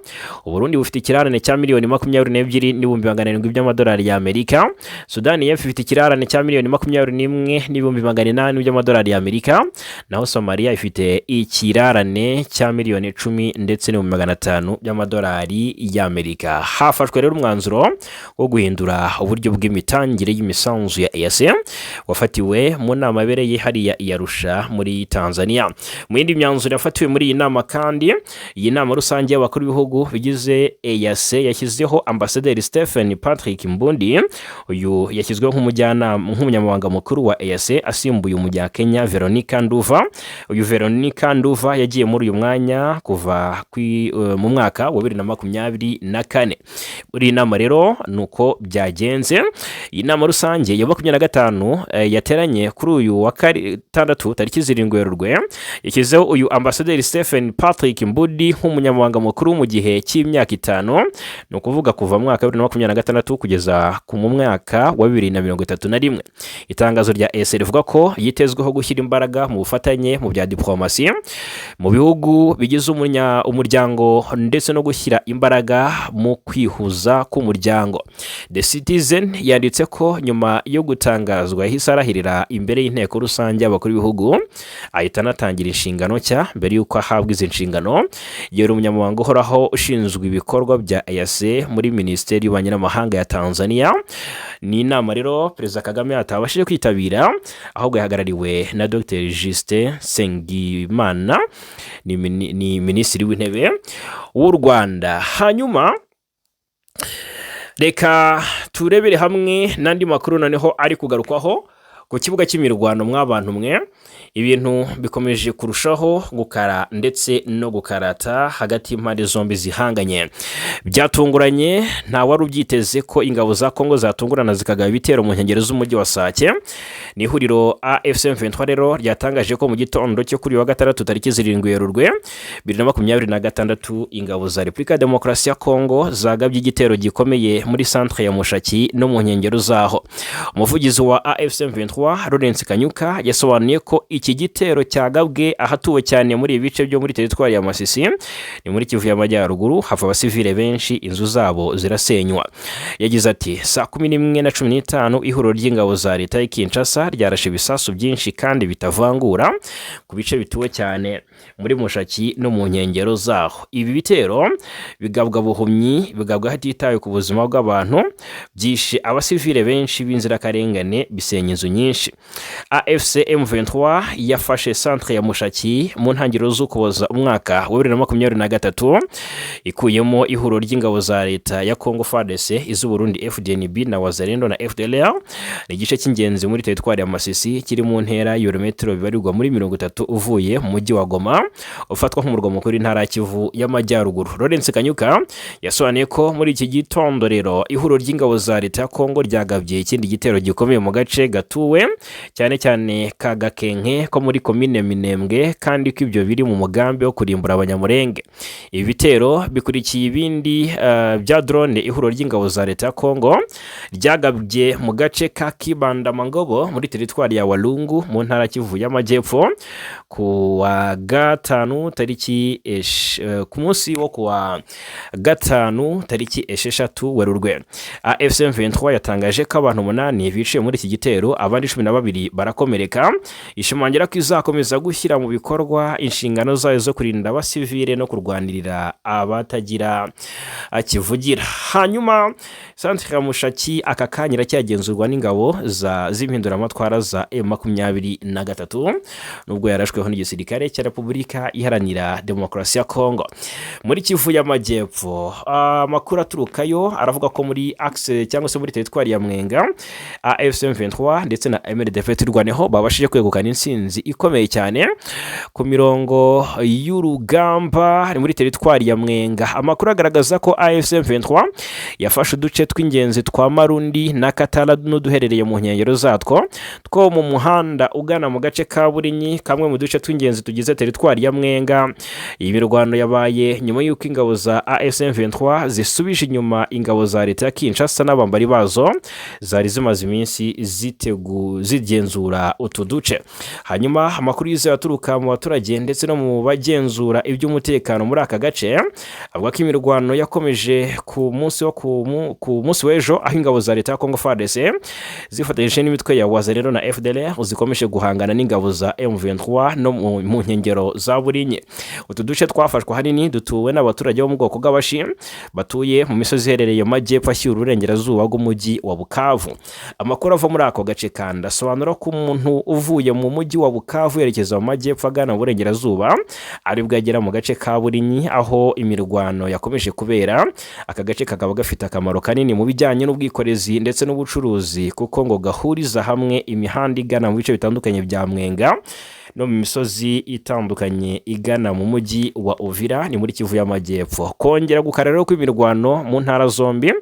Uburundi bufite ikirarane cya miliyoni 22 n'ibihumbi 700 by'amadolari y'Amerika. Sudani y'Epfo ifite ikirarane cya miliyoni 21 n'ibihumbi 800 by'amadolari y'Amerika, naho Somaliya ifite ikirarane cya miliyoni 10 ndetse n'ibihumbi 500 by'amadolari y'Amerika. Hafashwe rero umwanzuro wo guhindura uburyo bw'imitangire y'imisanzu ya EAC wafatiwe mu nama yabereye hariya i Arusha muri Tanzania. Mu yindi myanzuro yafatiwe muri iyi nama kandi, iyi nama rusange y'abakuru b'ibihugu bigize EAC yashyizeho Ambasaderi Stephen Patrick Mbundi. Uyu yashyizweho nk'umujyanama, nk'umunyamabanga mukuru wa EAC, asimbuye umunyakenya Veronica Nduva. Uyu Veronica Nduva yagiye muri uyu mwanya kuva mu mwaka wa 2024. Muri iyi nama rero ni uko byagenze. Iyi nama rusange ya 25 yateranye kuri uyu wa gatandatu tariki 7 Werurwe, yashyizeho uyu Ambasaderi Stephen Patrick Mbudi nk'umunyamabanga mukuru mu gihe cy'imyaka 5, ni ukuvuga kuva mu mwaka wa 2026 kugeza ku mu mwaka wa 2031. Itangazo rya EAC rivuga ko yitezweho gushyira imbaraga mu bufatanye mu bya diplomasi mu bihugu bigize umuryango ndetse no gushyira imbaraga mu kwihuza k'umuryango. The Citizen yanditse ko nyuma yo gutangazwa yahise arahirira imbere y'inteko rusange y'abakuru b'ibihugu, ahita anatangira inshingano nshya. Mbere y'uko ahabwa izi nshingano, yari umunyamabanga uhoraho ushinzwe ibikorwa bya EAC muri Minisiteri y'Ububanyi n'Amahanga ya Tanzania. Ni inama rero Perezida Kagame atabashije kwitabira, ahubwo yahagarariwe na Dr Justin Nsengimana, ni Minisitiri w'Intebe w'u Rwanda. Hanyuma reka turebere hamwe n'andi makuru noneho ari kugarukwaho ku kibuga cy'imirwano. Mw'abantu mwe, ibintu bikomeje kurushaho gukara ndetse no gukarata hagati y'impande zombi zihanganye. Byatunguranye, nta wari ubyiteze ko ingabo za Kongo zatungurana zikagaba ibitero mu nkengero z'umujyi wa Sake. Ni ihuriro AFC M23 rero ryatangaje ko mu gitondo cyo kuri uyu wa gatandatu tariki 7 Werurwe 2026, ingabo za Repubulika ya Demokarasi ya Kongo zagabye igitero gikomeye muri centre ya Mushaki no mu nkengero zaho. Umuvugizi wa AFC M23, Lawrence Kanyuka, yasobanuye ko iki gitero cyagabwe ahatuwe cyane muri ibi bice byo muri teritwari ya Masisi, ni muri Kivu y'Amajyaruguru, hava abasivile benshi, inzu zabo zirasenywa. Yagize ati: "Saa 11:15 ihuriro ry'ingabo za leta y'i Kinshasa ryarashe ibisasu byinshi kandi bitavangura ku bice bituwe cyane muri Mushaki no mu nkengero zaho. Ibi bitero bigabwa buhumyi, bigabwa hatitawe ku buzima bw'abantu, byishe abasivile benshi b'inzirakarengane, bisenya inzu nyinshi." nyinshi. AFC M23 yafashe centre ya Mushaki mu ntangiriro z'Ukuboza umwaka wa 2023, ikuyemo ihuriro ry'ingabo za leta ya Congo FARDC, iz'Uburundi FDNB na Wazalendo na FDLR. Ni igice cy'ingenzi muri teritwari ya Masisi, kiri mu ntera y'ibirometero bibarirwa muri 30 uvuye mu mujyi wa Goma ufatwa nk'umurwa mukuru w'intara ya Kivu y'Amajyaruguru. Lawrence Kanyuka yasobanuye ko muri iki gitondo rero ihuriro ry'ingabo za leta ya Congo ryagabye ikindi gitero gikomeye mu gace gatuwe cyane cyane ka Gakenke ko muri komine Minembwe, kandi ko ibyo biri mu mugambi wo kurimbura Abanyamurenge. Ibi bitero bikurikiye ibindi bya drone ihuriro ry'ingabo za leta ya Congo ryagabye mu gace ka Kibanda Mangobo muri teritwari ya Walungu mu ntara Kivu y'Amajyepfo ku wa gatanu tariki ku munsi wo ku wa gatanu tariki 6 Werurwe. AFC M23 yatangaje ko abantu 8 biciwe muri iki gitero, abandi 12 barakomereka, ishimangira ko izakomeza gushyira mu bikorwa inshingano zayo zo kurinda abasivile no kurwanirira abatagira kivugira. Hanyuma centre ya Mushaki aka kanya iracyagenzurwa n'ingabo za z'impinduramatwara za M23, nubwo yarashweho n'igisirikare cya Repubulika Iharanira Demokarasi ya Kongo. Muri Kivu y'Amajyepfo, amakuru aturukayo aravuga ko muri axe cyangwa se muri teritwari ya Mwenga, AFC M23 ndetse na MRDP Twirwaneho babashije kwegukana intsinzi ikomeye cyane ku mirongo y'urugamba muri teritwari ya Mwenga. Amakuru agaragaza ko AFC M23 yafashe uduce tw'ingenzi twa Marundi na Katara n'uduherereye mu nkengero zatwo two mu muhanda ugana mu gace ka Burinyi, kamwe mu duce tw'ingenzi tugize teritwari ya Mwenga. Iyi mirwano yabaye nyuma y'uko ingabo za AFC M23 zisubije inyuma ingabo za leta ya Kinshasa n'abambari bazo zari zimaze iminsi zigenzura utu duce. Hanyuma amakuru yizewe aturuka mu baturage ndetse no mu bagenzura iby'umutekano muri aka gace avuga ko imirwano yakomeje ku munsi w'ejo, aho ingabo za leta ya Congo FARDC zifatanyije n'imitwe ya Wazalendo na FDLR zikomeje guhangana n'ingabo za M23 no mu nkengero za Burinyi. Utu duce twafashwe ahanini dutuwe n'abaturage bo mu bwoko bw'Abashi batuye mu misozi iherereye mu majyepfo ashyira uburengerazuba bw'umujyi wa Bukavu. Amakuru ava muri ako gace kandi asobanura ko umuntu uvuye mu mujyi wa Bukavu yerekeza mu majyepfo agana mu burengerazuba aribwo agera mu gace ka Burinyi, aho imirwano yakomeje kubera. Aka gace kakaba gafite akamaro kanini mu bijyanye n'ubwikorezi ndetse n'ubucuruzi, kuko ngo gahuriza hamwe imihanda igana mu bice bitandukanye bya Mwenga no mu misozi itandukanye igana mu mujyi wa Uvira, ni muri Kivu y'Amajyepfo. Kongera gukara rero kw'imirwano mu ntara zombi,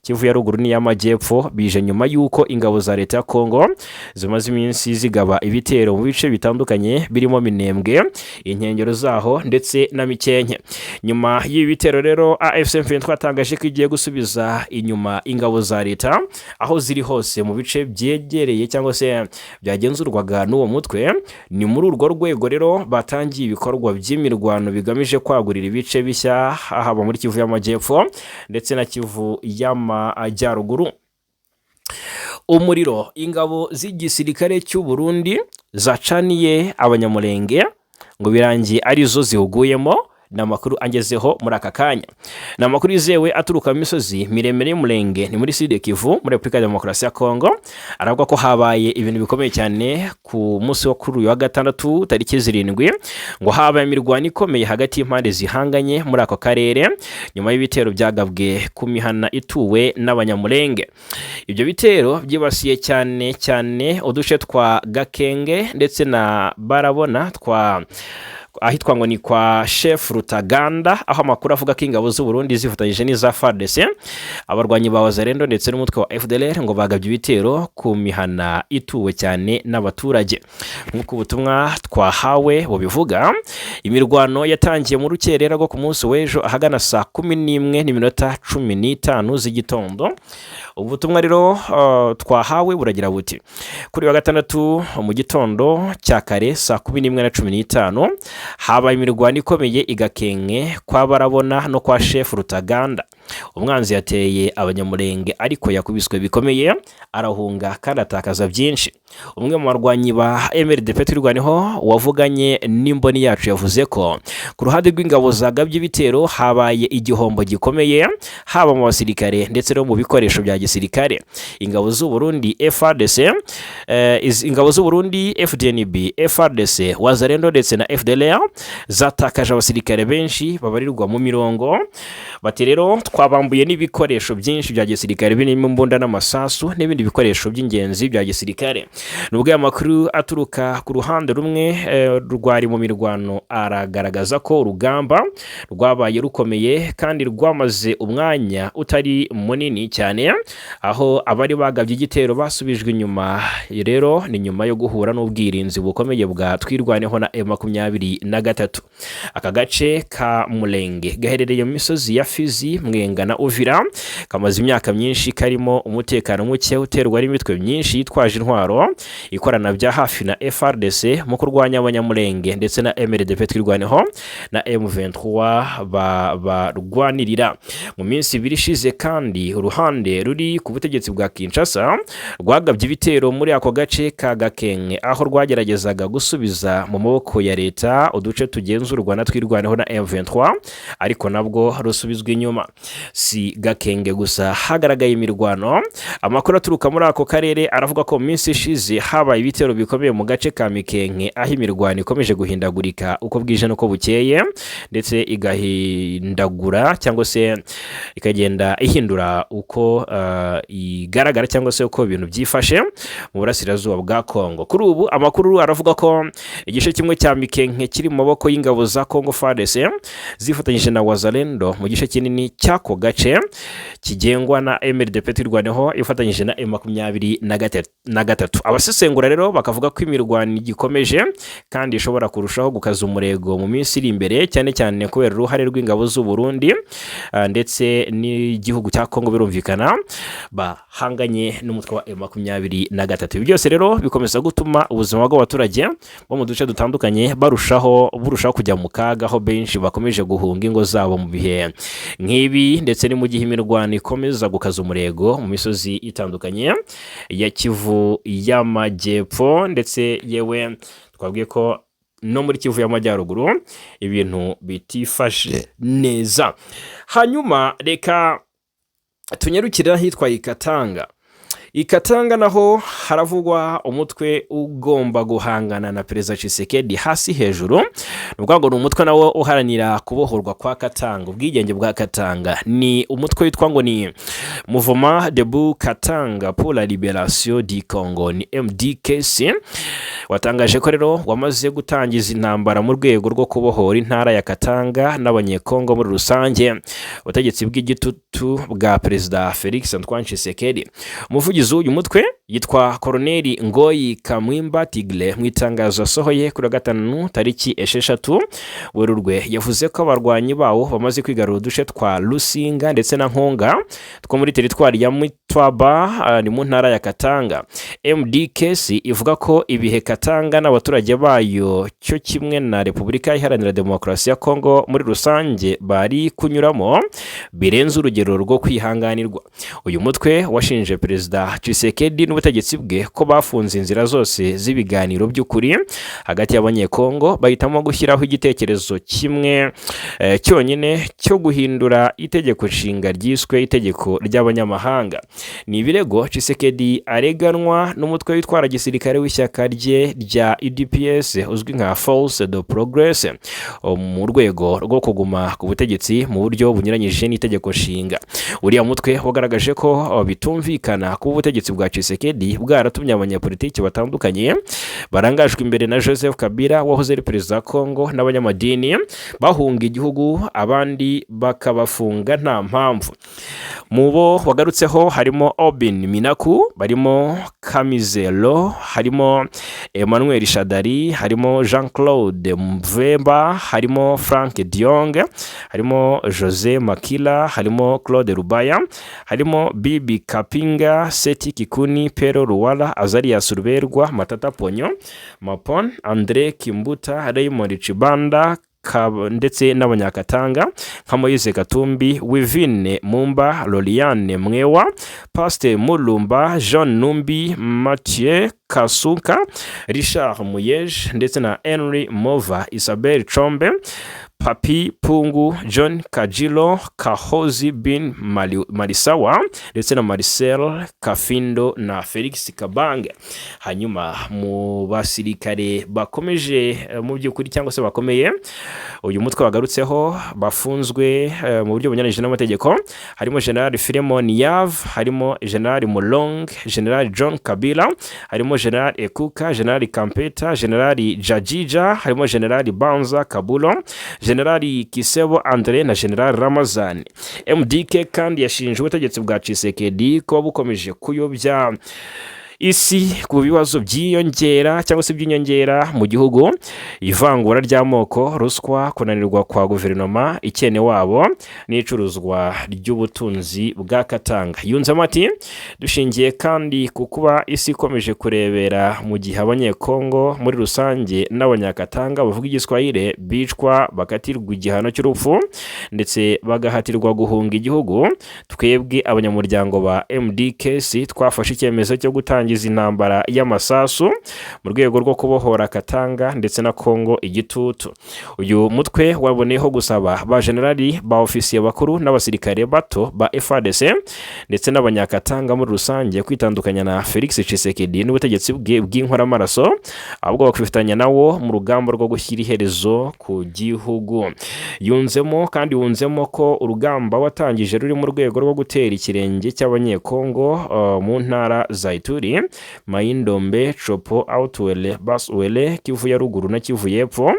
Kivu ya Ruguru n'iy'Amajyepfo, bije nyuma y'uko ingabo za leta ya Kongo zimaze iminsi zigaba ibitero mu bice bitandukanye birimo Minembwe, inkengero zaho ndetse na Mikenke. Nyuma y'ibi bitero rero, AFC M23 yatangaje ko igiye gusubiza inyuma ingabo za leta aho ziri hose mu bice byegereye cyangwa se byagenzurwaga n'uwo mutwe. Ni muri urwo rwego rero batangiye ibikorwa by'imirwano bigamije kwagurira ibice bishya, haba muri Kivu y'Amajyepfo ndetse na Kivu y'Amajyaruguru. Umuriro ingabo z'igisirikare cy'u Burundi zacaniye Abanyamurenge ngo birangiye arizo ziwuguyemo, ni amakuru angezeho muri aka kanya. Ni amakuru yizewe aturuka mu misozi miremire y'Umurenge, ni muri Sud Kivu muri Repubulika ya Demokarasi ya Kongo. Aravuga ko habaye ibintu bikomeye cyane ku munsi wo kuri uyu wa gatandatu tariki 7, ngo habaye imirwano ikomeye hagati y'impande zihanganye muri ako karere nyuma y'ibitero byagabwe ku mihana ituwe n'Abanyamurenge. Ibyo bitero byibasiye cyane cyane uduce twa Gakenge ndetse na Barabona twa ahitwa ngo ni kwa Chef Rutaganda, aho amakuru avuga ko ingabo z'u Burundi zifatanyije n'iza FARDC, abarwanyi ba Wazalendo ndetse n'umutwe wa FDLR ngo bagabye ibitero ku mihana ituwe cyane n'abaturage. Nk'uko ubutumwa twahawe bubivuga, imirwano yatangiye mu rukerera rwo ku munsi w'ejo ahagana saa 11:15 z'igitondo. Ubutumwa rero twahawe buragira buti: kuri wa gatandatu mu gitondo cya kare saa 11:15 habaye imirwano ikomeye i Gakenke kwa Barabona no kwa Chef Rutaganda. Umwanzi yateye Abanyamulenge, ariko yakubiswe bikomeye, arahunga kandi atakaza byinshi. Umwe mu barwanyi ba MRDP Twirwaneho wavuganye n'imboni yacu yavuze ko ku ruhande rw'ingabo zagabye ibitero habaye igihombo gikomeye, haba mu basirikare ndetse no mu bikoresho bya gisirikare. Ingabo z'u Burundi FARDC, ingabo z'u Burundi FDNB, FARDC, Wazalendo ndetse na FDLR zatakaje abasirikare benshi babarirwa mu mirongo. Bati rero twabambuye n'ibikoresho byinshi bya gisirikare, birimo imbunda n'amasasu n'ibindi bikoresho by'ingenzi bya gisirikare. Nubwo aya makuru aturuka ku ruhande rumwe rwari mu mirwano, aragaragaza ko urugamba rwabaye rukomeye kandi rwamaze umwanya utari munini cyane, aho abari bagabye igitero basubijwe inyuma. Rero ni nyuma yo guhura n'ubwirinzi bukomeye bwa Twirwaneho na M23. Aka gace ka Mulenge gaherereye mu misozi ya Fizi, Mwenga na Uvira, kamaze imyaka myinshi karimo umutekano muke uterwa n'imitwe myinshi yitwaje intwaro ikorana bya hafi na FARDC mu kurwanya Abanyamulenge ndetse na MRDP Twirwaneho na M23 barwanirira. Mu minsi 2 ishize kandi, uruhande ruri ku butegetsi bwa Kinshasa rwagabye ibitero muri ako gace ka Gakenke, aho rwageragezaga gusubiza mu maboko ya leta uduce tugenzurwa na Twirwaneho na M23, ariko nabwo rusubizwa inyuma. Si Gakenge gusa hagaragaye imirwano. Amakuru aturuka muri ako karere aravuga ko mu minsi ishize habaye ibitero bikomeye mu gace ka Mikenke, aho imirwano ikomeje guhindagurika uko bwije n'uko bukeye, ndetse igahindagura cyangwa se ikagenda ihindura uko igaragara cyangwa se uko ibintu byifashe mu burasirazuba bwa Kongo. Kuri ubu amakuru aravuga ko igice kimwe cya Mikenke kiri mu maboko y'ingabo za Kongo FARDC zifatanyije na Wazalendo, mu gice kinini cy'ako gace kigengwa na MRDP Twirwaneho ifatanyije na M23. Abasesengura rero bakavuga ko imirwano igikomeje kandi ishobora kurushaho gukaza umurego mu minsi iri imbere, cyane cyane kubera uruhare rw'ingabo z'u Burundi ndetse n'igihugu cya Kongo, birumvikana bahanganye n'umutwe wa M23. Ibi byose rero bikomeza gutuma ubuzima bw'abaturage bo mu duce dutandukanye burushaho kujya mu kaga, aho benshi bakomeje guhunga ingo zabo mu bihe nk'ibi, ndetse ni mu gihe imirwano ikomeza gukaza umurego mu misozi itandukanye ya Kivu y'Amajyepfo, ndetse yewe twabwiye ko no muri Kivu y'Amajyaruguru ibintu bitifashe neza. Hanyuma reka tunyarukire ahitwa Ikatanga. Ikatanga naho haravugwa umutwe ugomba guhangana na Perezida Tshisekedi hasi hejuru. Ni ukuvuga ngo ni umutwe nawo uharanira kubohorwa kwa Katanga, ubwigenge bwa Katanga. Ni umutwe witwa ngo ni Mouvement Debout Katanga pour la Libération du Congo, ni MDKC. Watangaje ko rero wamaze gutangiza intambara mu rwego rwo kubohora intara ya Katanga n'Abanyekongo muri rusange ubutegetsi bw'igitutu bwa Perezida Felix Antoine Tshisekedi. Umuvugizi w'uyu mutwe yitwa Koroneli Ngoyi Kamwimba Tigle. Mu itangazo yasohoye kuri wa gatanu tariki 6 Werurwe, yavuze ko abarwanyi bawo bamaze kwigarura uduce twa Lusinga ndetse na Nkonga two muri teritwari ya Mitwaba, ni mu ntara ya Katanga. MDKC ivuga ko ibihe Katanga n'abaturage bayo cyo kimwe na Repubulika Iharanira Demokarasi ya Kongo muri rusange bari kunyuramo birenze urugero rwo kwihanganirwa. Uyu mutwe washinje Perezida Tshisekedi n'ubutegetsi bwe ko bafunze inzira zose z'ibiganiro by'ukuri hagati y'Abanyekongo, bahitamo gushyiraho igitekerezo kimwe cyonyine cyo guhindura itegeko nshinga ryiswe itegeko ry'abanyamahanga. Ni ibirego Tshisekedi areganwa n'umutwe witwara gisirikare w'ishyaka rye rya UDPS uzwi nka Force de Progrès, mu rwego rwo kuguma ku butegetsi mu buryo bunyuranyije n'itegeko nshinga. Uriya mutwe wagaragaje ko bitumvikana kuba ubutegetsi bwa Tshisekedi bwaratumye abanyapolitiki batandukanye barangajwe imbere na Joseph Kabila wahoze ari perezida wa Kongo n'abanyamadini bahunga igihugu, abandi bakabafunga nta mpamvu. Mu bo wagarutseho harimo Aubin Minaku, barimo Kamizero, harimo Emmanuel Shadary, harimo Jean Claude Mvemba, harimo Frank Diong, harimo Jose Makila, harimo Claude Rubaya, harimo Bibi Kapinga, Seti Kikuni, Pero Ruwara, Azarias Ruberwa, Matata Ponyo, Mapon, Andre Kimbuta, Raymond Chibanda. Ndetse n'Abanyakatanga nka Moise Katumbi, Wivine Mumba, Loriane Mwewa, Pasteur Mulumba, Jean Numbi, Mathieu Kasuka, Richard Muyej ndetse na Henry Mova, Isabel Chombe, Papi Pungu, John Kajilo, Kahozi Bin Marisawa ndetse na Marcel Kafindo na Felix Kabange. Hanyuma mu basirikare bakomeje mu by'ukuri cyangwa se bakomeye uyu mutwe wagarutseho bafunzwe mu buryo bunyuranyije n'amategeko, harimo General Philemon Yav, harimo General Mulong, General John Kabila, harimo General Ekuka, General Kampeta, General Jajija, harimo General Banza Kabulo, General Kisebo Andre na General Ramazani. MDK kandi yashinje ubutegetsi bwa Tshisekedi kuba bukomeje kuyobya isi ku bibazo byiyongera cyangwa se by'inyongera mu gihugu: ivangura ry'amoko, ruswa, kunanirwa kwa guverinoma, ikene wabo n'icuruzwa ry'ubutunzi bwa Katanga. Yunzemo ati: "Dushingiye kandi ku kuba isi ikomeje kurebera mu gihe Abanyekongo muri rusange n'Abanyakatanga bavuga Igiswahili bicwa, bakatirwa igihano cy'urupfu ndetse bagahatirwa guhunga igihugu, twebwe abanyamuryango ba MDKC twafashe icyemezo cyo gutangiza intambara y'amasasu mu rwego rwo kubohora Katanga ndetse na Kongo igitutu." Uyu mutwe waboneyeho gusaba ba generali, ba ofisiye bakuru n'abasirikare bato ba FARDC ndetse n'Abanyakatanga muri rusange kwitandukanya na Felix Tshisekedi n'ubutegetsi bwe bw'inkoramaraso, ahubwo bakifatanya nawo mu rugamba rwo gushyira iherezo ku gihugu. Yunzemo kandi yunzemo ko urugamba watangije ruri mu rwego rwo gutera ikirenge cy'Abanyekongo mu ntara za Ituri, Mai-Ndombe, Tshopo, Haut-Uele, Bas-Uele, Kivu ya Ruguru na Kivu y'Epfo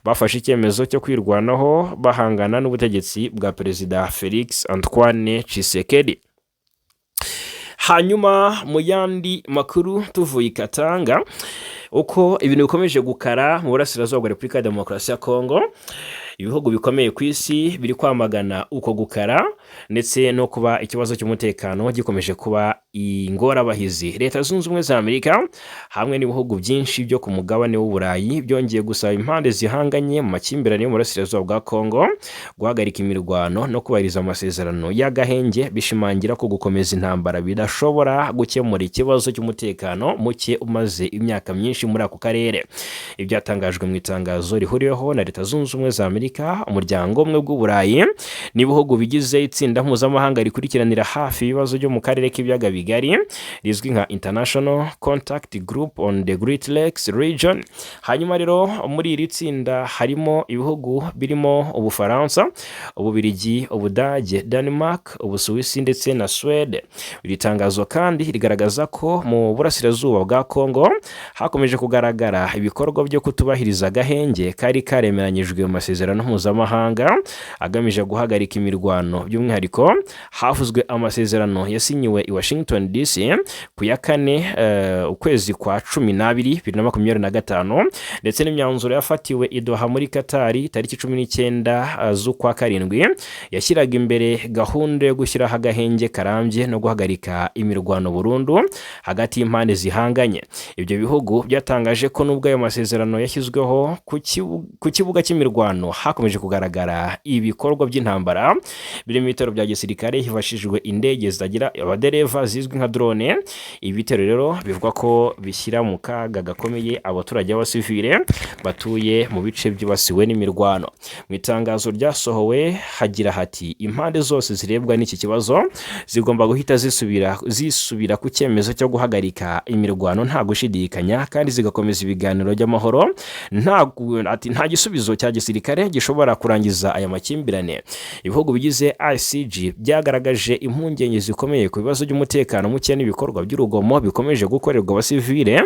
bafashe icyemezo cyo kwirwanaho bahangana n'ubutegetsi bwa Perezida Felix Antoine Tshisekedi. Hanyuma mu yandi makuru, tuvuye i Katanga, uko ibintu bikomeje gukara mu burasirazuba bwa Repubulika ya Demokarasi ya Kongo, ibihugu bikomeye ku isi biri kwamagana uko gukara ndetse no kuba ikibazo cy'umutekano gikomeje kuba ingorabahizi. Leta Zunze Ubumwe za Amerika hamwe n'ibihugu byinshi byo ku mugabane w'Uburayi byongeye gusaba impande zihanganye mu makimbirane yo mu burasirazuba bwa Kongo guhagarika imirwano no kubahiriza amasezerano y'agahenge, bishimangira ko gukomeza intambara bidashobora gukemura ikibazo cy'umutekano muke umaze imyaka myinshi muri ako karere. Ibyatangajwe mu itangazo rihuriweho na Leta Zunze Ubumwe za Amerika, Umuryango Umwe bw'Uburayi n'ibihugu bigize itsinda mpuzamahanga rikurikiranira hafi ibibazo byo mu karere k'Ibiyaga Bigari rizwi nka International Contact Group on the Great Lakes Region. Hanyuma rero muri iri tsinda harimo ibihugu birimo Ubufaransa, Ububirigi, Ubudage, Denmark, Ubusuwisi ndetse na Suwede. Iri tangazo kandi rigaragaza ko mu burasirazuba bwa Kongo hakomeje kugaragara ibikorwa byo kutubahiriza agahenge kari karemeranyijwe mu masezerano mpuzamahanga agamije guhagarika imirwano. By'umwihariko havuzwe amasezerano yasinyiwe i Washington DC ku ya 4 ukwezi kwa 12 2025 ndetse n'imyanzuro yafatiwe i Doha muri Katari tariki 19 z'ukwa karindwi, yashyiraga imbere gahunda yo gushyiraho agahenge karambye no guhagarika imirwano burundu hagati y'impande zihanganye. Ibyo bihugu byatangaje ko nubwo ayo masezerano yashyizweho, ku kibuga cy'imirwano hakomeje kugaragara ibikorwa by'intambara birimo ibitero bya gisirikare hifashishijwe indege zitagira abadereva zizwi nka drone. Ibi bitero rero bivugwa ko bishyira mu kaga gakomeye abaturage b'abasivile batuye mu bice byibasiwe n'imirwano. Mu itangazo ryasohowe hagira hati: "Impande zose zirebwa n'iki kibazo zigomba guhita zisubira ku cyemezo cyo guhagarika imirwano nta gushidikanya kandi zigakomeza ibiganiro by'amahoro." Ati: "Nta gisubizo cya gisirikare gishobora kurangiza aya makimbirane." Ibihugu bigize ICG byagaragaje impungenge zikomeye ku bibazo by'umutekano muke n'ibikorwa by'urugomo bikomeje gukorerwa abasivile,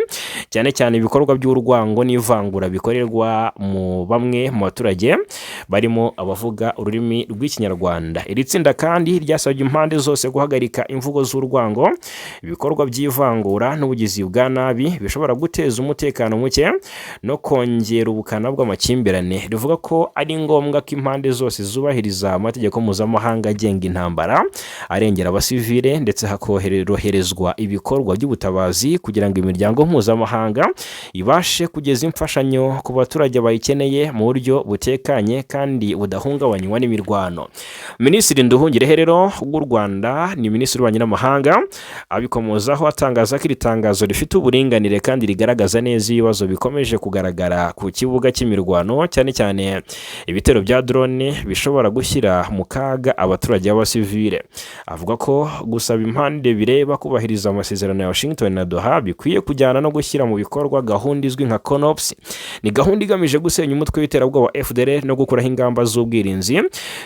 cyane cyane ibikorwa by'urwango n'ivangura bikorerwa mu bamwe mu baturage barimo abavuga ururimi rw'Ikinyarwanda. Iri tsinda kandi ryasabye impande zose guhagarika imvugo z'urwango, ibikorwa by'ivangura n'ubugizi bwa nabi bishobora guteza umutekano muke no kongera ubukana bw'amakimbirane. Rivuga ko ari ngombwa ko impande zose zubahiriza amategeko mpuzamahanga agenga intambara, arengera abasivile, ndetse hakoroherezwa ibikorwa by'ubutabazi kugira ngo imiryango mpuzamahanga ibashe kugeza imfashanyo ku baturage bayikeneye mu buryo butekanye kandi budahungabanywa n'imirwano. Minisitiri Nduhungirehe rero w'u Rwanda, ni Minisitiri w'Ububanyi n'Amahanga, abikomozaho atangaza ko iri tangazo rifite uburinganire kandi rigaragaza neza ibibazo bikomeje kugaragara ku kibuga cy'imirwano, cyane cyane ibitero bya drone bishobora gushyira mu kaga abaturage b'abasivile. Avuga ko gusaba impande bireba kubahiriza amasezerano ya Washington na Doha bikwiye kujyana no gushyira mu bikorwa gahunda izwi nka CONOPS. Ni gahunda igamije gusenya umutwe w'iterabwoba FDLR no gukuraho ingamba z'ubwirinzi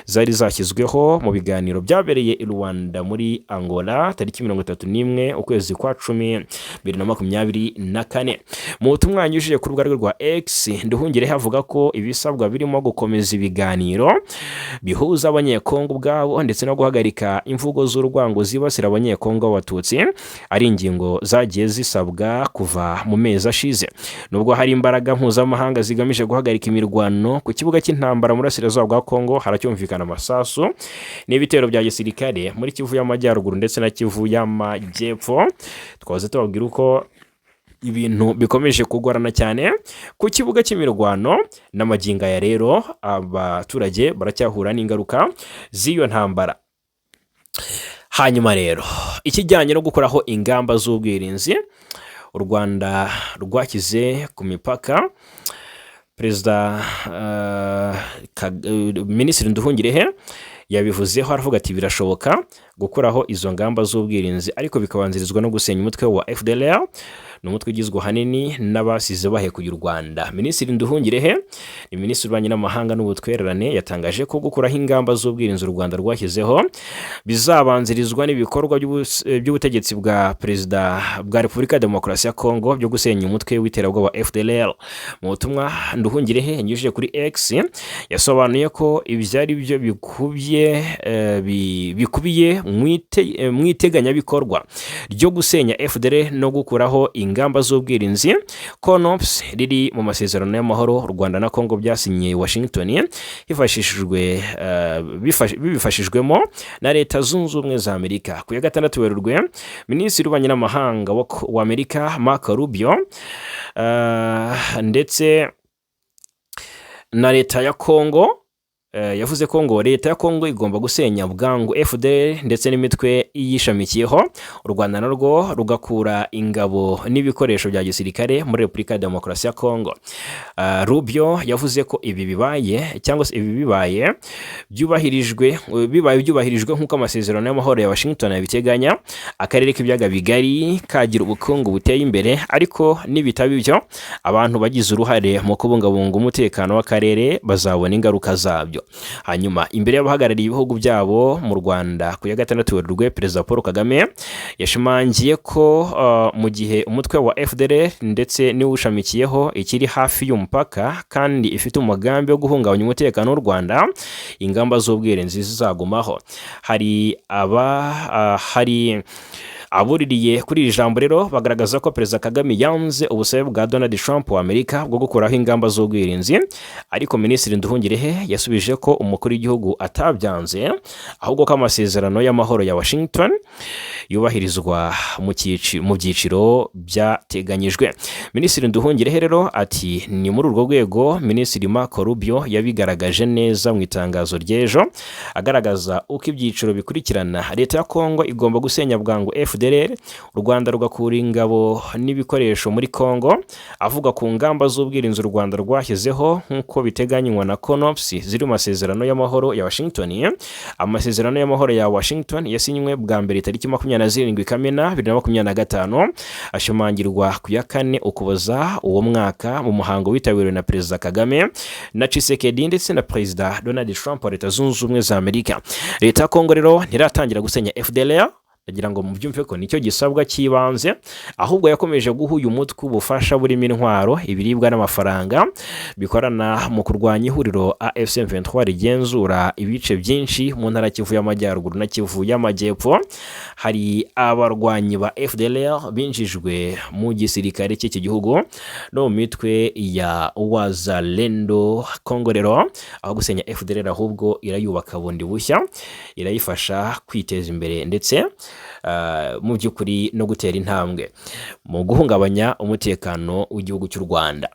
zari zashyizweho mu biganiro byabereye i Luanda muri Angola tariki 31 ukwezi kwa 10 2024. Mu butumwa yanyujije ku rubuga rwe rwa X, Nduhungirehe avuga ko ibisabwa birimo gukomeza ibiganiro bihuza Abanyekongo ubwabo ndetse no guhagarika imvugo z'urwango zibasira Abanyekongo b'Abatutsi, ari ingingo zagiye zisabwa kuva mu mezi ashize. Nubwo hari imbaraga mpuzamahanga zigamije guhagarika imirwano ku kibuga cy'intambara mu burasirazuba bwa Kongo, haracyumvikana amasasu n'ibitero bya gisirikare muri Kivu y'Amajyaruguru ndetse na Kivu y'Amajyepfo. Twahoze tubabwira uko ibintu bikomeje kugorana cyane ku kibuga cy'imirwano n'amagingo aya. Rero abaturage baracyahura n'ingaruka z'iyo ntambara. Hanyuma rero ikijyanye no gukuraho ingamba z'ubwirinzi u Rwanda rwashyize ku mipaka, Perezida Minisitiri Nduhungirehe yabivuzeho, aravuga ati: "Birashoboka gukuraho izo ngamba z'ubwirinzi, ariko bikabanzirizwa no gusenya umutwe wa FDLR." Ni umutwe ugizwe ahanini n'abasize bahekuye u Rwanda. Minisitiri Nduhungirehe ni Minisitiri w'Ububanyi n'Amahanga n'Ubutwererane, yatangaje ko gukuraho ingamba z'ubwirinzi u Rwanda rwashyizeho bizabanzirizwa n'ibikorwa by'ubutegetsi bwa Perezida bwa Repubulika ya Demokarasi ya Kongo byo gusenya umutwe w'iterabwoba FDLR. Mu butumwa Nduhungirehe yanyujije kuri X, yasobanuye ko ibyo ari byo bikubiye mu iteganyabikorwa ryo gusenya FDLR no gukuraho ingamba z'ubwirinzi, CONOPS, riri mu masezerano y'amahoro u Rwanda na Kongo byasinyiye Washington hifashishijwe bibifashijwemo na Leta Zunze Ubumwe za Amerika. Ku ya 6 Werurwe, Minisitiri w'Ububanyi n'Amahanga wa Amerika Marco Rubio ndetse na leta ya Kongo, yavuze ko ngo leta ya Kongo igomba gusenya bwangu FDLR ndetse n'imitwe iyishamikiyeho, u Rwanda narwo rugakura ingabo n'ibikoresho bya gisirikare muri Repubulika ya Demokarasi ya Kongo. Rubio yavuze ko ibi bibaye, cyangwa se ibi bibaye byubahirijwe, bibaye byubahirijwe nk'uko amasezerano y'amahoro ya Washington yabiteganya, akarere k'Ibiyaga Bigari kagira ubukungu buteye imbere, ariko nibitaba ibyo abantu bagize uruhare mu kubungabunga umutekano w'akarere bazabona ingaruka zabyo. Hanyuma imbere y'abahagarariye ibihugu byabo mu Rwanda ku ya 6 Werurwe, Perezida Paul Kagame yashimangiye ko mu gihe umutwe wa FDLR ndetse n'iwushamikiyeho ikiri hafi y'umupaka kandi ifite umugambi wo guhungabanya umutekano w'u Rwanda, ingamba z'ubwirinzi zizagumaho. Hari abuririye kuri iri jambo rero bagaragaza ko Perezida Kagame yanze ubusabe bwa Donald Trump wa Amerika bwo gukuraho ingamba z'ubwirinzi, ariko Minisitiri Nduhungirehe yasubije ko umukuru w'igihugu atabyanze, ahubwo ko amasezerano y'amahoro ya Washington yubahirizwa mu byiciro byateganyijwe. Minisitiri Nduhungirehe rero ati: "Ni muri urwo rwego Minisitiri Marco Rubio yabigaragaje neza mu itangazo ry'ejo, agaragaza uko ibyiciro bikurikirana. Leta ya Kongo igomba gusenya bwangu FDLR, u Rwanda rugakura ingabo n'ibikoresho muri Kongo." Avuga ku ngamba z'ubwirinzi u Rwanda rwashyizeho nk'uko biteganywa na CONOPS ziri mu masezerano y'amahoro ya Washington. Amasezerano y'amahoro ya Washington yasinywe bwa mbere tariki 27 Kamena 2025, ashimangirwa ku ya 4 Ukuboza uwo mwaka mu muhango witabiriwe na Perezida Kagame na Tshisekedi ndetse na Perezida Donald Trump wa Leta Zunze Ubumwe za Amerika. Leta ya Kongo rero ntiratangira gusenya FDLR. Ndagira ngo mubyumve ko nicyo gisabwa cy'ibanze. Ahubwo yakomeje guha uyu mutwe ubufasha burimo intwaro, ibiribwa n'amafaranga, bikorana mu kurwanya ihuriro AFC M23 rigenzura ibice byinshi mu ntara Kivu y'Amajyaruguru na Kivu y'Amajyepfo. Hari abarwanyi ba FDLR binjijwe mu gisirikare cy'iki gihugu no mu mitwe ya Wazalendo. Kongo rero, aho gusenya FDLR, ahubwo irayubaka bundi bushya, irayifasha kwiteza imbere ndetse mu by'ukuri no gutera intambwe mu guhungabanya umutekano w'igihugu cy'u Rwanda.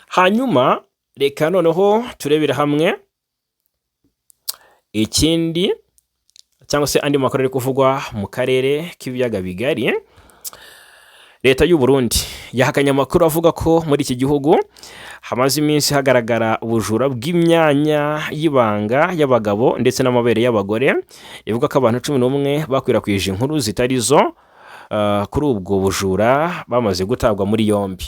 Hanyuma reka noneho turebere hamwe ikindi cyangwa se andi makuru ari kuvugwa mu karere k'ibiyaga bigari. Leta y'u Burundi yahakanye amakuru avuga ko muri iki gihugu hamaze iminsi hagaragara ubujura bw'imyanya y'ibanga y'abagabo ndetse n'amabere y'abagore. Ivuga ko abantu 11 bakwirakwije inkuru zitari zo kuri ubwo bujura bamaze gutabwa muri yombi.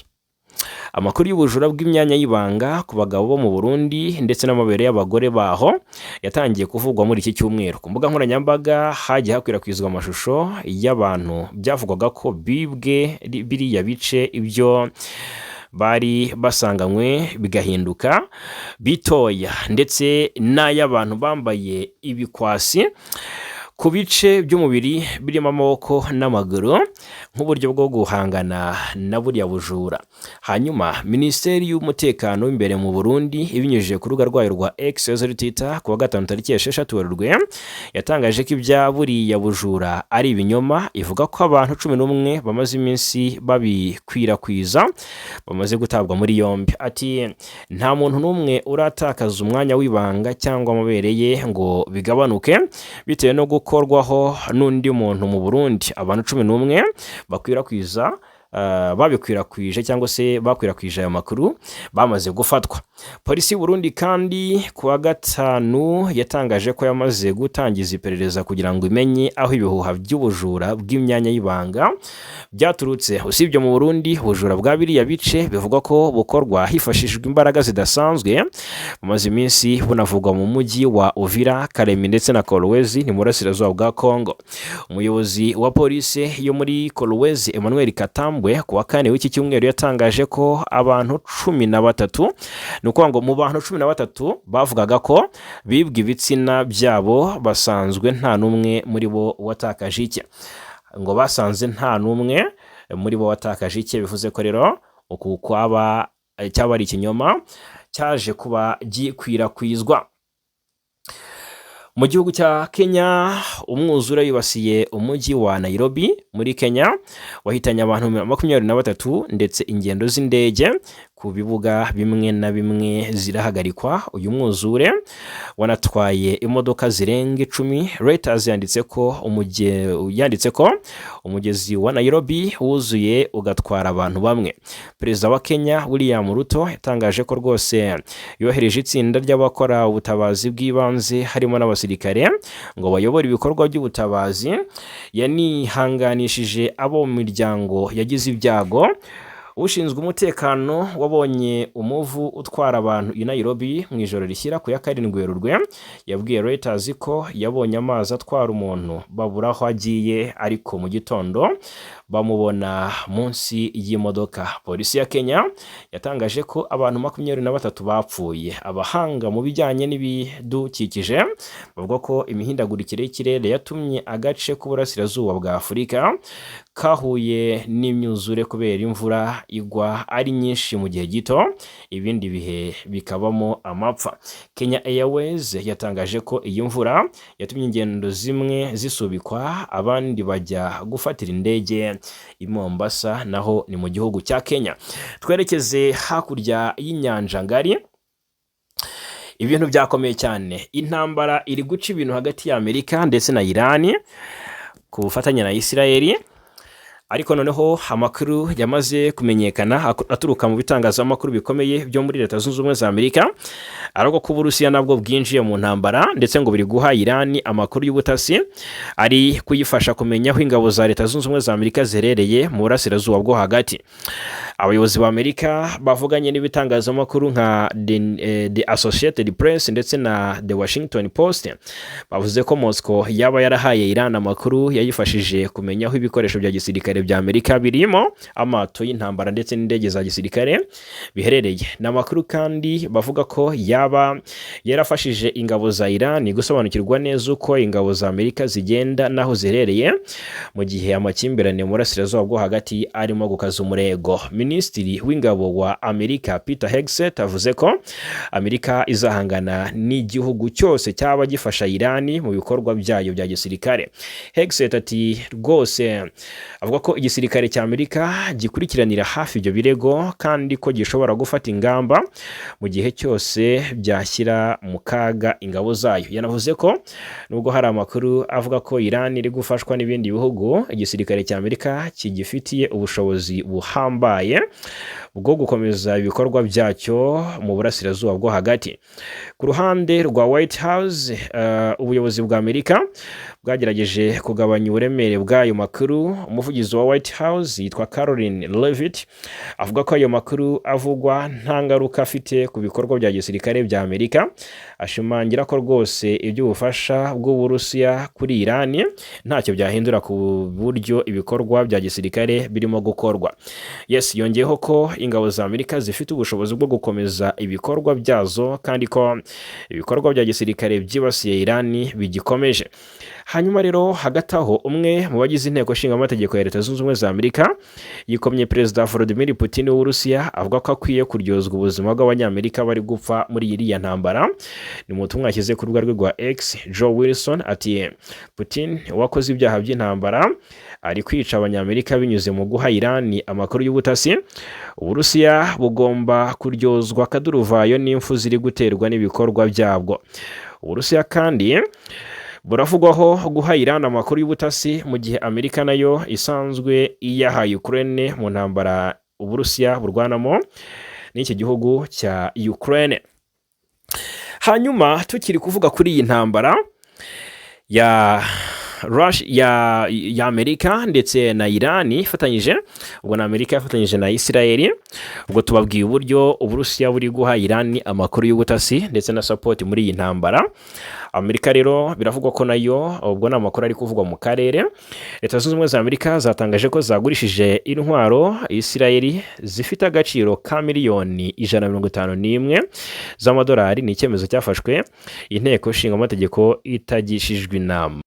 Amakuru y'ubujura bw'imyanya y'ibanga ku bagabo bo mu Burundi ndetse n'amabere y'abagore baho yatangiye kuvugwa muri iki cyumweru. Ku mbuga nkoranyambaga hagiye hakwirakwizwa amashusho y'abantu byavugwaga ko bibwe biriya bice, ibyo bari basanganywe bigahinduka bitoya, ndetse n'ay'abantu bambaye ibikwasi ku bice by'umubiri birimo amaboko n'amaguru, nk'uburyo bwo guhangana na buriya bujura. Hanyuma Minisiteri y'Umutekano w'imbere mu Burundi, ibinyujije ku rubuga rwayo rwa X yahoze Twitter, ku wa gatanu tariki 6 Werurwe, yatangaje ko ibya buriya bujura ari ibinyoma. Ivuga ko abantu 11 bamaze iminsi babikwirakwiza bamaze gutabwa muri yombi. Ati: "Nta muntu n'umwe uratakaza umwanya w'ibanga cyangwa amabere ye ngo bigabanuke bitewe no gukorwaho n'undi muntu mu Burundi. Abantu 11 bakwirakwiza babikwirakwije cyangwa se bakwirakwije aya makuru bamaze gufatwa." Polisi y'u Burundi kandi ku wa gatanu yatangaje ko yamaze gutangiza iperereza kugira ngo imenye aho ibihuha by'ubujura bw'imyanya y'ibanga byaturutse. Usibye mu Burundi, ubujura bwa biriya bice bivugwa ko bukorwa hifashishijwe imbaraga zidasanzwe bumaze iminsi bunavugwa mu mujyi wa Uvira, Kalemi ndetse na Kolwezi, ni mu burasirazuba bwa Congo. Umuyobozi wa polisi yo muri Kolwezi, Emmanuel Katambwe, ku wa kane w'iki cyumweru yatangaje ko abantu 13, ni ukuvuga ngo mu bantu 13 bavugaga ko bibwe ibitsina byabo, basanzwe nta n'umwe muri bo watakaje icye. Ngo basanze nta n'umwe muri bo watakaje icye. Bivuze ko rero uku kwaba cyaba ari ikinyoma cyaje kuba gikwirakwizwa. Mu gihugu cya Kenya, umwuzure wibasiye umujyi wa Nairobi muri Kenya wahitanye abantu 23, ndetse ingendo z'indege ku bibuga bimwe na bimwe zirahagarikwa. Uyu mwuzure wanatwaye imodoka zirenga 10. Reuters yanditse ko umugezi wa Nairobi wuzuye ugatwara abantu bamwe. Perezida wa Kenya, William Ruto, yatangaje ko rwose yohereje itsinda ry'abakora ubutabazi bw'ibanze, harimo n'abasirikare, ngo bayobore ibikorwa by'ubutabazi. Yanihanganishije abo mu miryango yagize ibyago. Ushinzwe umutekano wabonye umuvu utwara abantu i Nairobi mu ijoro rishyira ku ya 7 Werurwe yabwiye Reuters ko yabonye amazi atwara umuntu, babura aho agiye, ariko mu gitondo bamubona munsi y'imodoka. Polisi ya Kenya yatangaje ko abantu 23 bapfuye. Abahanga mu bijyanye n'ibidukikije bavuga ko imihindagurikire y'ikirere yatumye agace k'uburasirazuba bwa Afurika kahuye n'imyuzure kubera imvura igwa ari nyinshi mu gihe gito, ibindi bihe bikabamo amapfa. Kenya Airways yatangaje ko iyi mvura yatumye ingendo zimwe zisubikwa, abandi bajya gufatira indege i Mombasa, naho ni mu gihugu cya Kenya. Twerekeze hakurya y'inyanja ngari. Ibintu byakomeye cyane, intambara iri guca ibintu hagati ya Amerika ndetse na Irani ku bufatanye na Isirayeli. Ariko noneho amakuru yamaze kumenyekana aturuka mu bitangazamakuru bikomeye byo muri Leta Zunze Ubumwe za Amerika ariko ko Uburusiya nabwo bwinjiye mu ntambara, ndetse ngo buri guha Irani amakuru y'ubutasi ari kuyifasha kumenya aho ingabo za Leta Zunze Ubumwe za Amerika ziherereye mu Burasirazuba bwo Hagati. Abayobozi ba Amerika bavuganye n'ibitangazamakuru nka The Associated Press ndetse na The Washington Post bavuze ko Moscow yaba yarahaye Iran amakuru yayifashije kumenya aho ibikoresho bya gisirikare bya Amerika, birimo amato y'intambara ndetse n'indege za gisirikare, biherereye. Ni amakuru kandi bavuga ko yaba yarafashije ingabo za Iran gusobanukirwa neza uko ingabo za Amerika zigenda n'aho ziherereye, mu gihe amakimbirane mu Burasirazuba bwo Hagati arimo gukaza umurego. Minisitiri w'ingabo wa Amerika, Peter Hegseth, avuze ko Amerika izahangana n'igihugu cyose cyaba gifasha Irani mu bikorwa byayo bya gisirikare. Hegseth ati rwose, avuga ko igisirikare cya Amerika gikurikiranira hafi ibyo birego kandi ko gishobora gufata ingamba mu gihe cyose byashyira mu kaga ingabo zayo. Yanavuze ko nubwo hari amakuru avuga ko Iran iri gufashwa n'ibindi bihugu, igisirikare cya Amerika kigifitiye ubushobozi buhambaye bwo gukomeza ibikorwa byacyo mu Burasirazuba bwo Hagati. Ku ruhande rwa White House, ubuyobozi bwa Amerika bwagerageje kugabanya uburemere bw'ayo makuru. Umuvugizi wa White House yitwa Karoline Leavitt avuga ko ayo makuru avugwa nta ngaruka afite ku bikorwa bya gisirikare bya Amerika. Ashimangira ko rwose iby'ubufasha bw'Uburusiya kuri Irani ntacyo byahindura ku buryo ibikorwa bya gisirikare birimo gukorwa. Yes, yongeyeho ko ingabo za Amerika zifite ubushobozi bwo gukomeza ibikorwa byazo kandi ko ibikorwa bya gisirikare byibasiye Irani bigikomeje. Hanyuma rero hagati aho, umwe mu bagize Inteko Ishinga Amategeko ya Leta Zunze Ubumwe za Amerika yikomye Perezida Vladimir Putin w'Uburusiya, avuga ko akwiye kuryozwa ubuzima bw'Abanyamerika bari gupfa muri iriya ntambara. Ni mu butumwa yashyize ku rubuga rwe rwa X, Joe Wilson ati: "Putin wakoze ibyaha by'intambara ari kwica Abanyamerika binyuze mu guha Irani amakuru y'ubutasi. Uburusiya bugomba kuryozwa akaduruvayo n'impfu ziri guterwa n'ibikorwa byabwo." Uburusiya kandi buravugwaho guha Iran amakuru y'ubutasi, mu gihe Amerika nayo isanzwe iyaha Ukraine mu ntambara Uburusiya burwanamo n'iki gihugu cya Ukraine. Hanyuma tukiri kuvuga kuri iyi ntambara ya Amerika ndetse na Iran ifatanyije, ubwo na Amerika yafatanyije na Israel, ubwo tubabwiye uburyo Uburusiya buri guha Iran amakuru y'ubutasi ndetse na support muri iyi ntambara. Amerika rero biravugwa ko nayo, ubwo ni amakuru ari kuvugwa mu karere, Leta Zunze Ubumwe za Amerika zatangaje ko zagurishije intwaro Israel zifite agaciro ka miliyoni 151 z'amadolari. Ni icyemezo cyafashwe Inteko Ishinga Amategeko itagishijwe inama.